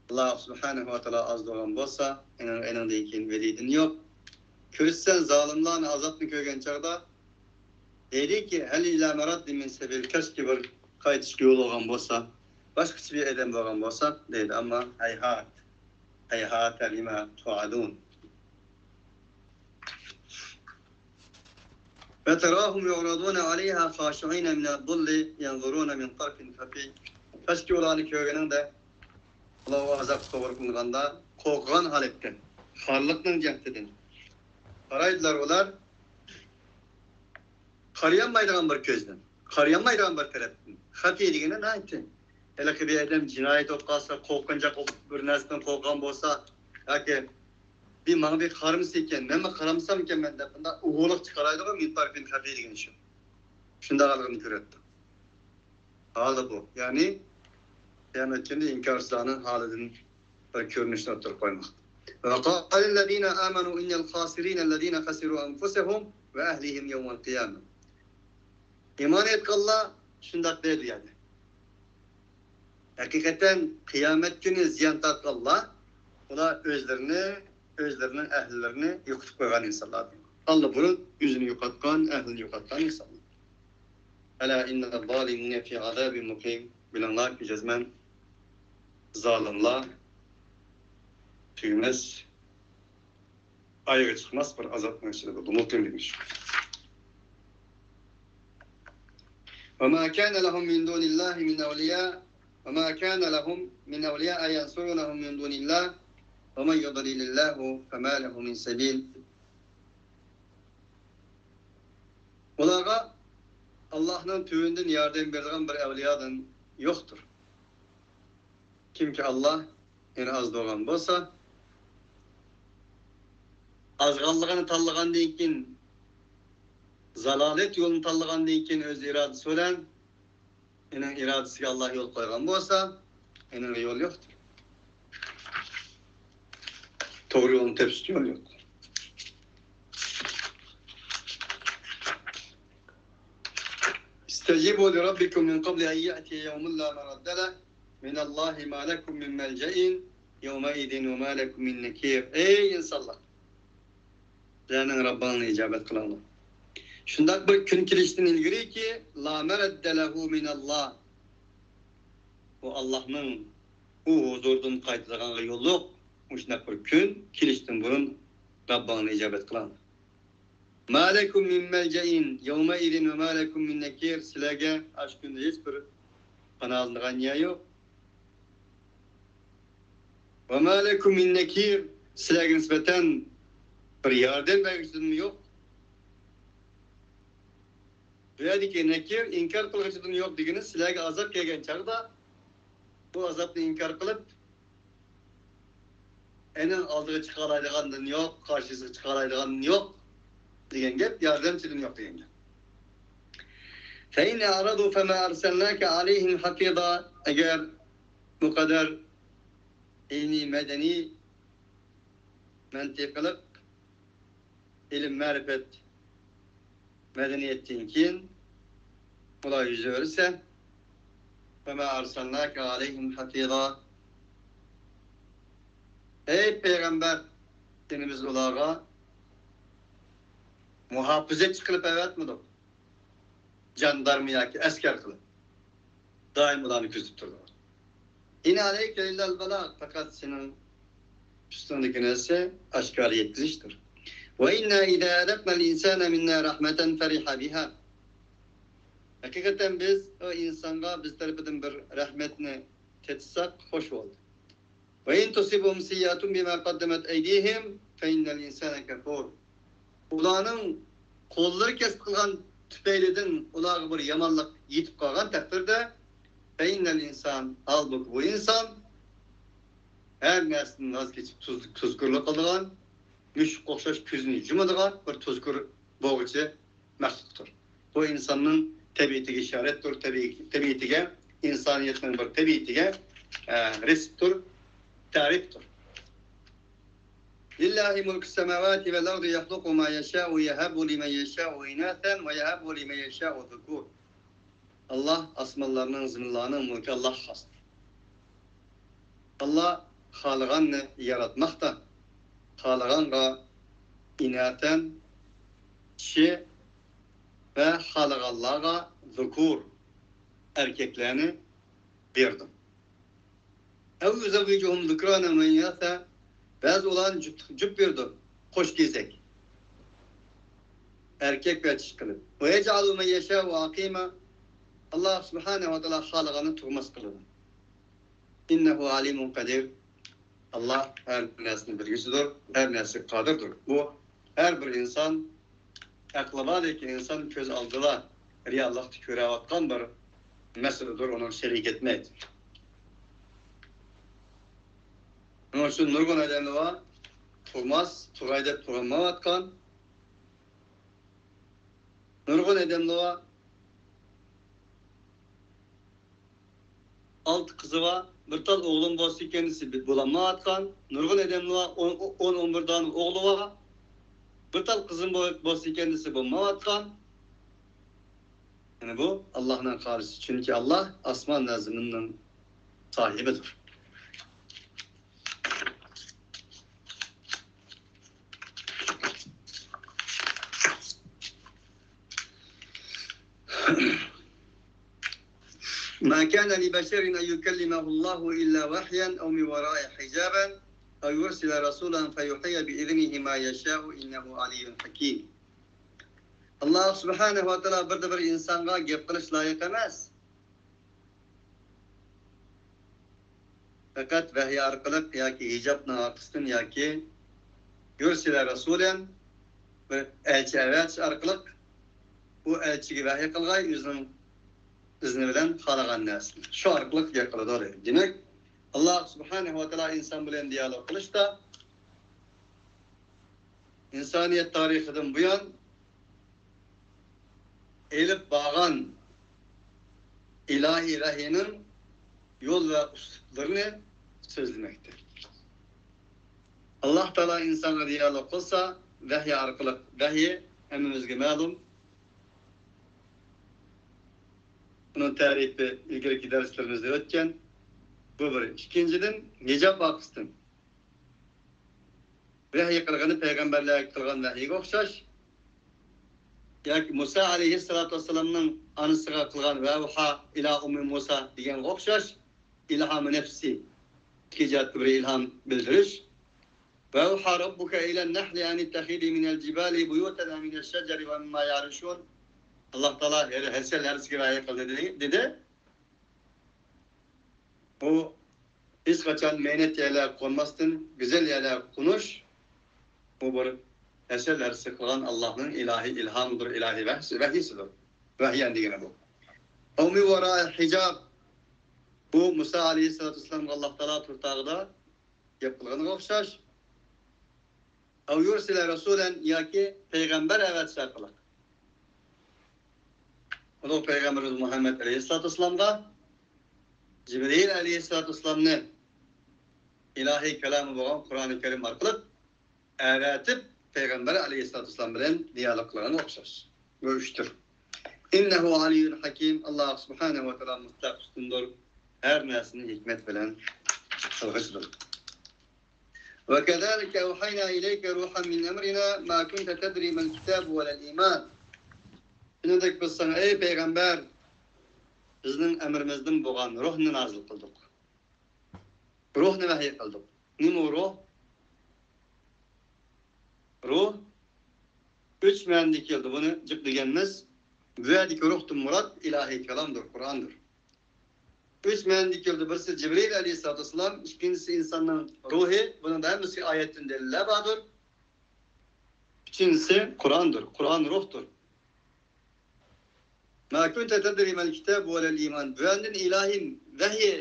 ئاللا سۇبھانەھۇ ۋە تائالا ئازدۇرغان بولسا، ئېنىڭ، ئېنىڭدىن كېيىن ۋەلىدىن يوق. كۆرىسەن، زالىملارنى، ئازابنى كۆرگەن چاغدا دەيدىكى، ھەل ئىلە مەرەددىن مىن سەبىل، كاشكى بىر قايتىشقا يول بولغان بولسا، باشقىچە بىر ئادەم بولغان بولسا دەيدۇ. ئەمما ھەيھات، ھەيھات لىما توئادۇن. وتراهم يعرضون عليها خاشعين من الذل ينظرون من طرف خفي. كاشكى ئۇلارنى كۆرگىنىڭدە، ئۇلار ئۇ ئازابقا توغرا قىلىنغاندا قورققان ھالەتتە، خارلىقنىڭ جەھىتىدىن قارايدىلار ئۇلار، قارىيالمايدىغان بىر كۆزدىن، قارىيالمايدىغان بىر تەرەپتىن. خەفىي دېگىنى ناھايىتى ھېلىقى بىر ئادەم جىنايەت بولۇپ قالسا، قورقۇنچاق بولۇپ، بىر نەرسىدىن قورققان بولسا، ياكى بىر ماڭا بىر قارىمىسا ئىكەن، مەنمۇ قارىمىسام ئىكەنمەن دەپ، بۇنداق ئۇغۇرلۇق چىقارايدىغۇ، مىن تەرفىن خەفىي دېگىنى شۇ. شۇنداق ھاللارنى كۆرەتتى. ھالى بۇ. يەنى قىيامەت كۈنى ئىنكارچىلارنىڭ ھالىدىن بىر كۆرۈنۈشنى ئوتتۇرىغا قويماقتا. وقال الذين آمنوا إن الخاسرين الذين خسروا أنفسهم وأهليهم يوم القيامة. ئىمان ئېيتقانلار شۇنداق دەيدۇ، يەنى. ھەقىقەتەن قىيامەت كۈنى زىيان تارتقانلار، ئۇلار ئۆزلىرىنى، ئۆزلىرىنىڭ ئەھلىلىرىنى يوقىتىپ قويغان ئىنسانلاردۇر. ئاللىبۇرۇن ئۆزىنى يوقاتقان، ئەھلىنى يوقاتقان ئىنسانلار. ألا إن الظالمين في عذاب مقيم. بىلىڭلاركى، جەزمەن زالىملار تۈگىمەس ئايىغى چىقماس بىر ئازابنىڭ ئىچىدە بولىدۇ. مۇقىم دېگەن شۇ. وما كان لهم من دون الله من أولياء، وما كان لهم من أولياء ينصرونهم من دون الله، ومن يضلل الله فما له من سبيل. ئۇلارغا ئاللاھنىڭ تۆۋىنىدىن ياردەم بېرىدىغان بىر ئەۋلىيادىن يوقتۇر. كىمكى ئاللاھ يەنى ئازدۇرغان بولسا، ئازغانلىقىنى تاللىغاندىن كېيىن، زالالەت يولىنى تاللىغاندىن كېيىن ئۆز ئىرادىسى بىلەن، ئۇنىڭ ئىرادىسىگە ئاللاھ يول قويغان بولسا، ئۇنىڭغا يول يوقتۇر. توغرا يولنى تېپىشقا يول يوق. استجيبوا لربكم من قبل أن يأتي يوم لا مرد له من الله ما لكم من ملجأ يومئذ وما لكم من نكير. ئەي ئىنسانلار! سىلەرنىڭ رەببىڭلارنى ئىجابەت قىلىڭلار. شۇنداق بىر كۈن كېلىشتىن ئىلگىرىكى، لا مەردە لەھۇ مىنەللاھ. ئۇ ئاللاھنىڭ ئۇ ھۇزۇرىدىن قايتىدىغانغا يول يوق. مۇشۇنداق بىر كۈن كېلىشتىن بۇرۇن رەببىڭلارنى ئىجابەت قىلىڭلار. ما لكم من ملجأ يومئذ وما لكم من نكير. سىلەرگە ئاشۇ كۈندە ھېچ بىر پاناھلىنىدىغان يەر يوق. وما لكم من نكير. سىلەرگە نىسبەتەن بىر ياردەم بەرگۈچىدىنمۇ يوق. بۇ يەردىكى نەكىر ئىنكار قىلغۇچىدىن يوق دېگىنى، سىلەرگە ئازاب كەلگەن چاغدا، بۇ ئازابنى ئىنكار قىلىپ، ئېنىڭ ئالدىغا چىقالايدىغاندىن يوق، قارشىسىغا چىقالايدىغاندىن يوق دېگەن گەپ، ياردەمچىدىن يوق دېگەن گەپ. فإن أعرضوا فما أرسلناك عليهم حفيظا. ئەگەر بۇ قەدەر ئىلمىي، مەدەنىي، مەنتىقىلىق، ئىلىم، مەرىپەت، مەدەنىيەتتىن كېيىن ئۇلار يۈز ئۆرۈسە، فما أرسلناك عليهم حفيظا. ئەي پەيغەمبەر، سېنى بىز ئۇلارغا مۇھاپىزەتچى قىلىپ ئەۋەتمىدۇق. جاندارما ياكى ئەسكەر قىلىپ، دائىم ئۇلارنى كۆزىتىپ تۇرىدىغان. إن عليك إلا البلاغ، پەقەت سېنىڭ ئۈستۈڭدىكى نەرسە ئاشكارا يەتكۈزۈشتۇر. وإنا إذا أذقنا الإنسان منا رحمة فرح بها. ھەقىقەتەن بىز ئۇ ئىنسانغا بىز تەرىپىدىن بىر رەھمەتنى تېتىساق، خوش بولدى. وإن تصبهم سيئة بما قدمت أيديهم فإن الإنسان كفور. ئۇلارنىڭ قوللىرى كەسىپ قىلغان تۈپەيلىدىن ئۇلارغا بىر يامانلىق يېتىپ قالغان تەقدىردە، فإن الإنسان، ھالبۇكى بۇ ئىنسان ھەر نەرسىدىن ۋاز كېچىپ، تۇز-، تۇزكورلۇق قىلىدىغان، مۈشۈككە ئوخشاش كۆزىنى يۇمىدىغان بىر تۇزكور بولغۇچى مەخلۇقتۇر. بۇ ئىنساننىڭ تەبىئىتىگە ئىشارەتتۇر، تەبىئىي-، تەبىئىتىگە، ئىنسانىيەتنىڭ بىر تەبىئىتىگە، ئە، رېسىپتۇر، تەرىپتۇر. لله ملك السماوات والأرض يخلق ما يشاء يهب لمن يشاء إناثا ويهب لمن يشاء الذكور. ئاللا ئاسمانلارنىڭ، زېمىنلارنىڭ مۈلكى ئاللاغا خاس. ئاللا خالىغاننى ياراتماقتا. خالىغانغا ئىناتەن، چىشى، ۋە خالىغانلارغا زۇكۇر، ئەركەكلەرنى بېرىدۇ. أو يزوجهم ذكرانا وإناثا، بەزى ئۇلارنى جۈپ، جۈپ بېرىدۇ، قوش كېزەك. ئەركەك ۋە چىشى قىلىپ. ويجعل من يشاء عقيما، ئاللا سۇبھانەھۇ ۋە تائالا خالىغاننى تۇغماس قىلىدۇ. إنه عليم قدير. ئاللا ھەر بىر نەرسىنى بىلگۈچىدۇر، ھەر نەرسىگە قادىردۇر. بۇ ھەر بىر ئىنسان، ئەقلى بار لېكىن ئىنسان كۆز ئالدىدا رېئاللىقتا كۆرۈۋاتقان بىر مەسىلىدۇر، ئۇنىڭ شېرىكى كەتمەيدۇ. شۇنىڭ ئۈچۈن نۇرغۇن ئادەملەر بار، تۇرماس، تۇراي دەپ تۇرالمايۋاتقان. نۇرغۇن ئادەملەر بار، ئالتە قىزى بار، بىر تال ئوغلۇم بولسا ئىكەن دېسە، بولالمايۋاتقان. نۇرغۇن ئادەملەر بار، ئون، ئون، ئون بىر دانە ئوغلى بار، بىر تال قىزىم بول-، بولسا ئىكەن دېسە، بولمايۋاتقان. يەنى بۇ ئاللاھنىڭ قارىشى، چۈنكى ئاللاھ ئاسمان ۋە زېمىننىڭ ساھىبىدۇر. ما كان لبشر أن يكلمه الله إلا وحيا أو من وراء حجاب أو يرسل رسولا فيوحي بإذنه ما يشاء إنه علي حكيم. ئاللاھ سۇبھانەھۇ ۋە تائالا بىردە بىر ئىنسانغا گەپ قىلىش لايىق ئەمەس. پەقەت ۋەھىي ئارقىلىق ياكى ھىجابنىڭ ئارقىسىدىن ياكى يۇرسىلە رەسۇلەن، بىر ئەلچى ئەۋەتىش ئارقىلىق ئۇ ئەلچىگە ۋەھىي قىلغاي، ئۆزىنىڭ ئىزنى بىلەن خالىغان نەرسىنى شۇ ئارقىلىق گەپ قىلىدۇ دەيدۇ. دېمەك، ئاللاھ سۇبھانەھۇ ۋە تائالا ئىنسان بىلەن دىيالوگ قىلىشتا ئىنسانىيەت تارىخىدىن بۇيان ئېلىپ بارغان ئىلاھىي ۋەھىينىڭ يول ۋە ئۇسلۇبلىرىنى سۆزلىمەكتە. ئاللاھ تائالا ئىنسانغا دىيالوگ قىلسا، ۋەھىي ئارقىلىق، ۋەھىي ھەممىمىزگە مەلۇم. بۇنىڭ تەرىپى ئىلگىرىكى دەرسلىرىمىزدە ئۆتكەن. بۇ بىر. ئىككىنچىدىن، ھىجاب ئارقىسىدىن ۋەھىي قىلغىنى پەيغەمبەرلەرگە قىلغان ۋەھىيگە ئوخشاش. ياكى مۇسا ئەلەيھىسسالاتۇ ۋەسسالامنىڭ ئانىسىغا قىلغان ۋەۋھا ئىلا ئۇممى مۇسا دېگەنگە ئوخشاش. ئىلھامى نەپسى، ئىككى جەھەتتە بىر ئىلھام بىلدۈرۈش. ۋەۋھا رەببۇكە ئىلەن نەھلى ئەن ئىتتەخىزى مىنەل جىبالى بۇيۇتەن ۋە مىنەش شەجەرى ۋە مىمما يەئرۇشۇن. ئاللاھ تائالا ھەر، ھەشەر ھەرىسىگە ۋەھىي قىلدى، دېدى، دېدى. بۇ ھېچقاچان مەينەت يەرلەرگە قونماستىن، گۈزەل يەرلەرگە قونۇش، بۇ بىر ھەشەر ھەرىسى قىلغان ئاللاھنىڭ ئىلاھىي ئىلھامىدۇر، ئىلاھىي ۋەھسى-، ۋەھىيسىدۇر. ۋەھيەن دېگىنى بۇ. ئەۋ مىن ۋارائى ھىجاب. بۇ مۇسا ئەلەيھىسسالاتۇ ۋەسسالامغا ئاللاھ تائالا تۇر تاغىدا گەپ قىلغىنىغا ئوخشاش. ئەۋ يۇرسىلە رەسۇلەن، ياكى پەيغەمبەر ئەۋەتىش ئارقىلىق. ئۇلۇغ پەيغەمبىرىمىز مۇھەممەد ئەلەيھىسسالاتۇ ۋەسسالامغا جىبرىئىل ئەلەيھىسسالاتۇ ۋەسسالامنى ئىلاھىي كالامى بولغان قۇرئانى كەرىم ئارقىلىق ئەۋەتىپ، پەيغەمبەر ئەلەيھىسسالاتۇ ۋەسسالام بىلەن دىيالوگ قىلغانغا ئوخشاش. بۇ ئۈچتۇر. ئىننەھۇ ئەلىييۇن ھەكىم، ئاللاھ سۇبھانەھۇ ۋە تائالا مۇتلەق ئۈستۈندۇر، ھەر نەرسىنى ھېكمەت بىلەن قىلغۇچىدۇر. وكذلك أوحينا إليك روحا من أمرنا ما كنت تدري ما الكتاب ولا الإيمان. شۇنىڭدەك بىز ساڭا، ئەي پەيغەمبەر، بىزنىڭ ئەمرىمىزدىن بولغان روھنى نازىل قىلدۇق. روھنى ۋەھىي قىلدۇق. نېمە ئۇ روھ؟ روھ ئۈچ مەنىدە كېلىدۇ. بۇنى جىق دېگەنمىز. بۇ يەردىكى روھتىن مۇراد ئىلاھىي كالامدۇر، قۇرئاندۇر. ئۈچ مەنىدە كېلىدۇ. بىرسى جىبرىئىل ئەلەيھىسسالاتۇ ۋەسسالام، ئىككىنچىسى ئىنساننىڭ روھى. بۇنىڭدا ھەممىسى ئايەتتىن دەلىللەر باردۇر. ئۈچىنچىسى قۇرئاندۇر. قۇرئان روھتۇر. ما كنت تدري ما الكتاب ولا الإيمان. بۇ يەردىن ئىلاھىي ۋەھىي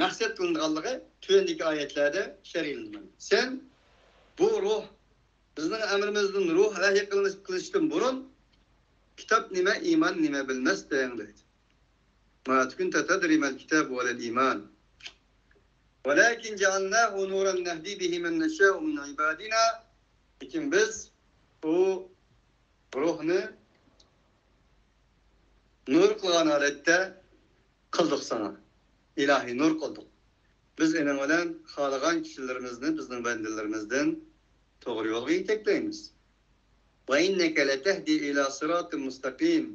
مەقسەت قىلىنغانلىقى تۆۋەندىكى ئايەتلەردە شەرھلىنىدۇ. سەن بۇ روھ، بىزنىڭ ئەمرىمىزدىن روھ ۋەھىي قىلىنىش، قىلىشتىن بۇرۇن كىتاب نېمە، ئىمان نېمە بىلمەستىڭ، دەيدۇ. ما كنت تدري ما الكتاب ولا الإيمان. ولكن جعلناه نورا نهدي به من نشاء من عبادنا. لېكىن بىز بۇ روھنى نۇر قىلغان ھالەتتە قىلدۇق ساڭا. ئىلاھىي نۇر قىلدۇق. بىز ئېنىڭ بىلەن خالىغان كىشىلىرىمىزنى بىزنىڭ بەندىلىرىمىزدىن توغرا يولغا يېتەكلەيمىز. وإنك لتهدي إلى صراط مستقيم.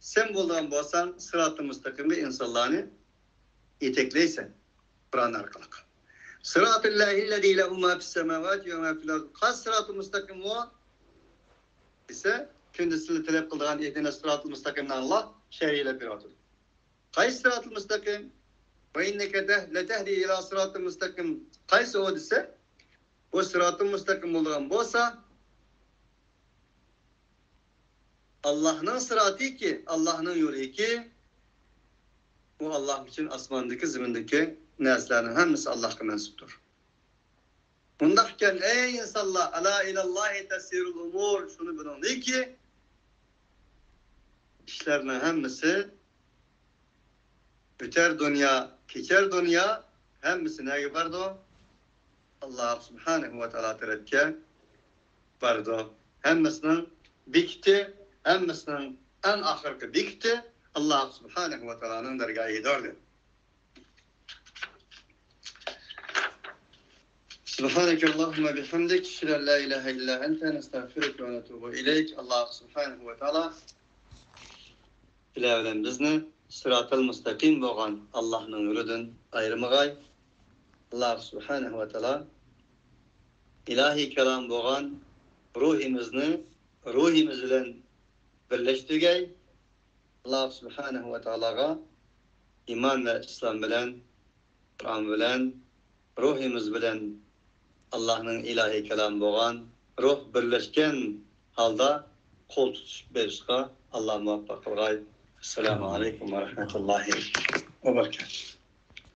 سەن بولىدىغان بولساڭ، سىراتى مۇستەقىمگە ئىنسانلارنى يېتەكلەيسەن قۇرئان ئارقىلىق. صراط الله الذي له ما في السماوات وما في الأرض. قايسى سىراتى مۇستەقىم ئۇ دېسە، كۈندە سىلەر تەلەپ قىلىدىغان ئىھدىنەس سىراتىل مۇستەقىمنى ئاللا شەرھلەپ بېرىۋاتىدۇ. قايسى سىراتىل مۇستەقىم؟ وإنك ته-، لتهدي إلى صراط مستقيم. قايسى ئۇ دېسە، بۇ سىراتىل مۇستەقىم بولىدىغان بولسا، ئاللاھنىڭ سىراتىكى، ئاللاھنىڭ يولىكى، ئۇ ئاللاھ ئۈچۈن ئاسماندىكى، زېمىندىكى نەرسىلەرنىڭ ھەممىسى ئاللاھقا مەنسۇپتۇر. مۇنداق ئىكەن، ئەي ئىنسانلار، ئەلا ئىلەللاھى تەسىرۇل ئۇمۇر، شۇنى بىلىڭلاركى، ئىشلارنىڭ ھەممىسى ئۆتەر دۇنيا، كېچەر دۇنيا، ھەممىسى نەگە بارىدۇ؟ ئاللاھ سۇبھانەھۇ ۋە تائالا تەرەپكە بارىدۇ. ھەممىسىنىڭ بېكىتى، ھەممىسىنىڭ ئەڭ ئاخىرقى بېكىتى ئاللاھ سۇبھانەھۇ ۋە تائالانىڭ دەرگاھىدۇر، دېدى. سبحانك اللهم بحمدك، أشهد أن لا إله إلا أنت، نستغفرك ونتوب إليك. ئاللاھ سۇبھانەھۇ ۋە تائالا سىلەر بىلەن بىزنى سىراتىل مۇستەقىم بولغان ئاللاھنىڭ يولىدىن ئايرىمىغاي. ئاللاھ سۇبھانەھۇ ۋە تائالا ئىلاھىي كالام بولغان روھىمىزنى روھىمىز بىلەن بىرلەشتۈرگەي. ئاللاھ سۇبھانەھۇ ۋە تائالاغا ئىمان ۋە ئىسلام بىلەن، قۇرئان بىلەن، روھىمىز بىلەن ئاللاھنىڭ ئىلاھىي كالامى بولغان روھ بىرلەشكەن ھالدا قول تۇتۇشۇپ بېرىشقا ئاللاھ مۇۋەپپەق قىلغاي. ئەسسالامۇ ئەلەيكۇم ۋە رەھمەتۇللاھى ۋە بەرىكاتۇھ.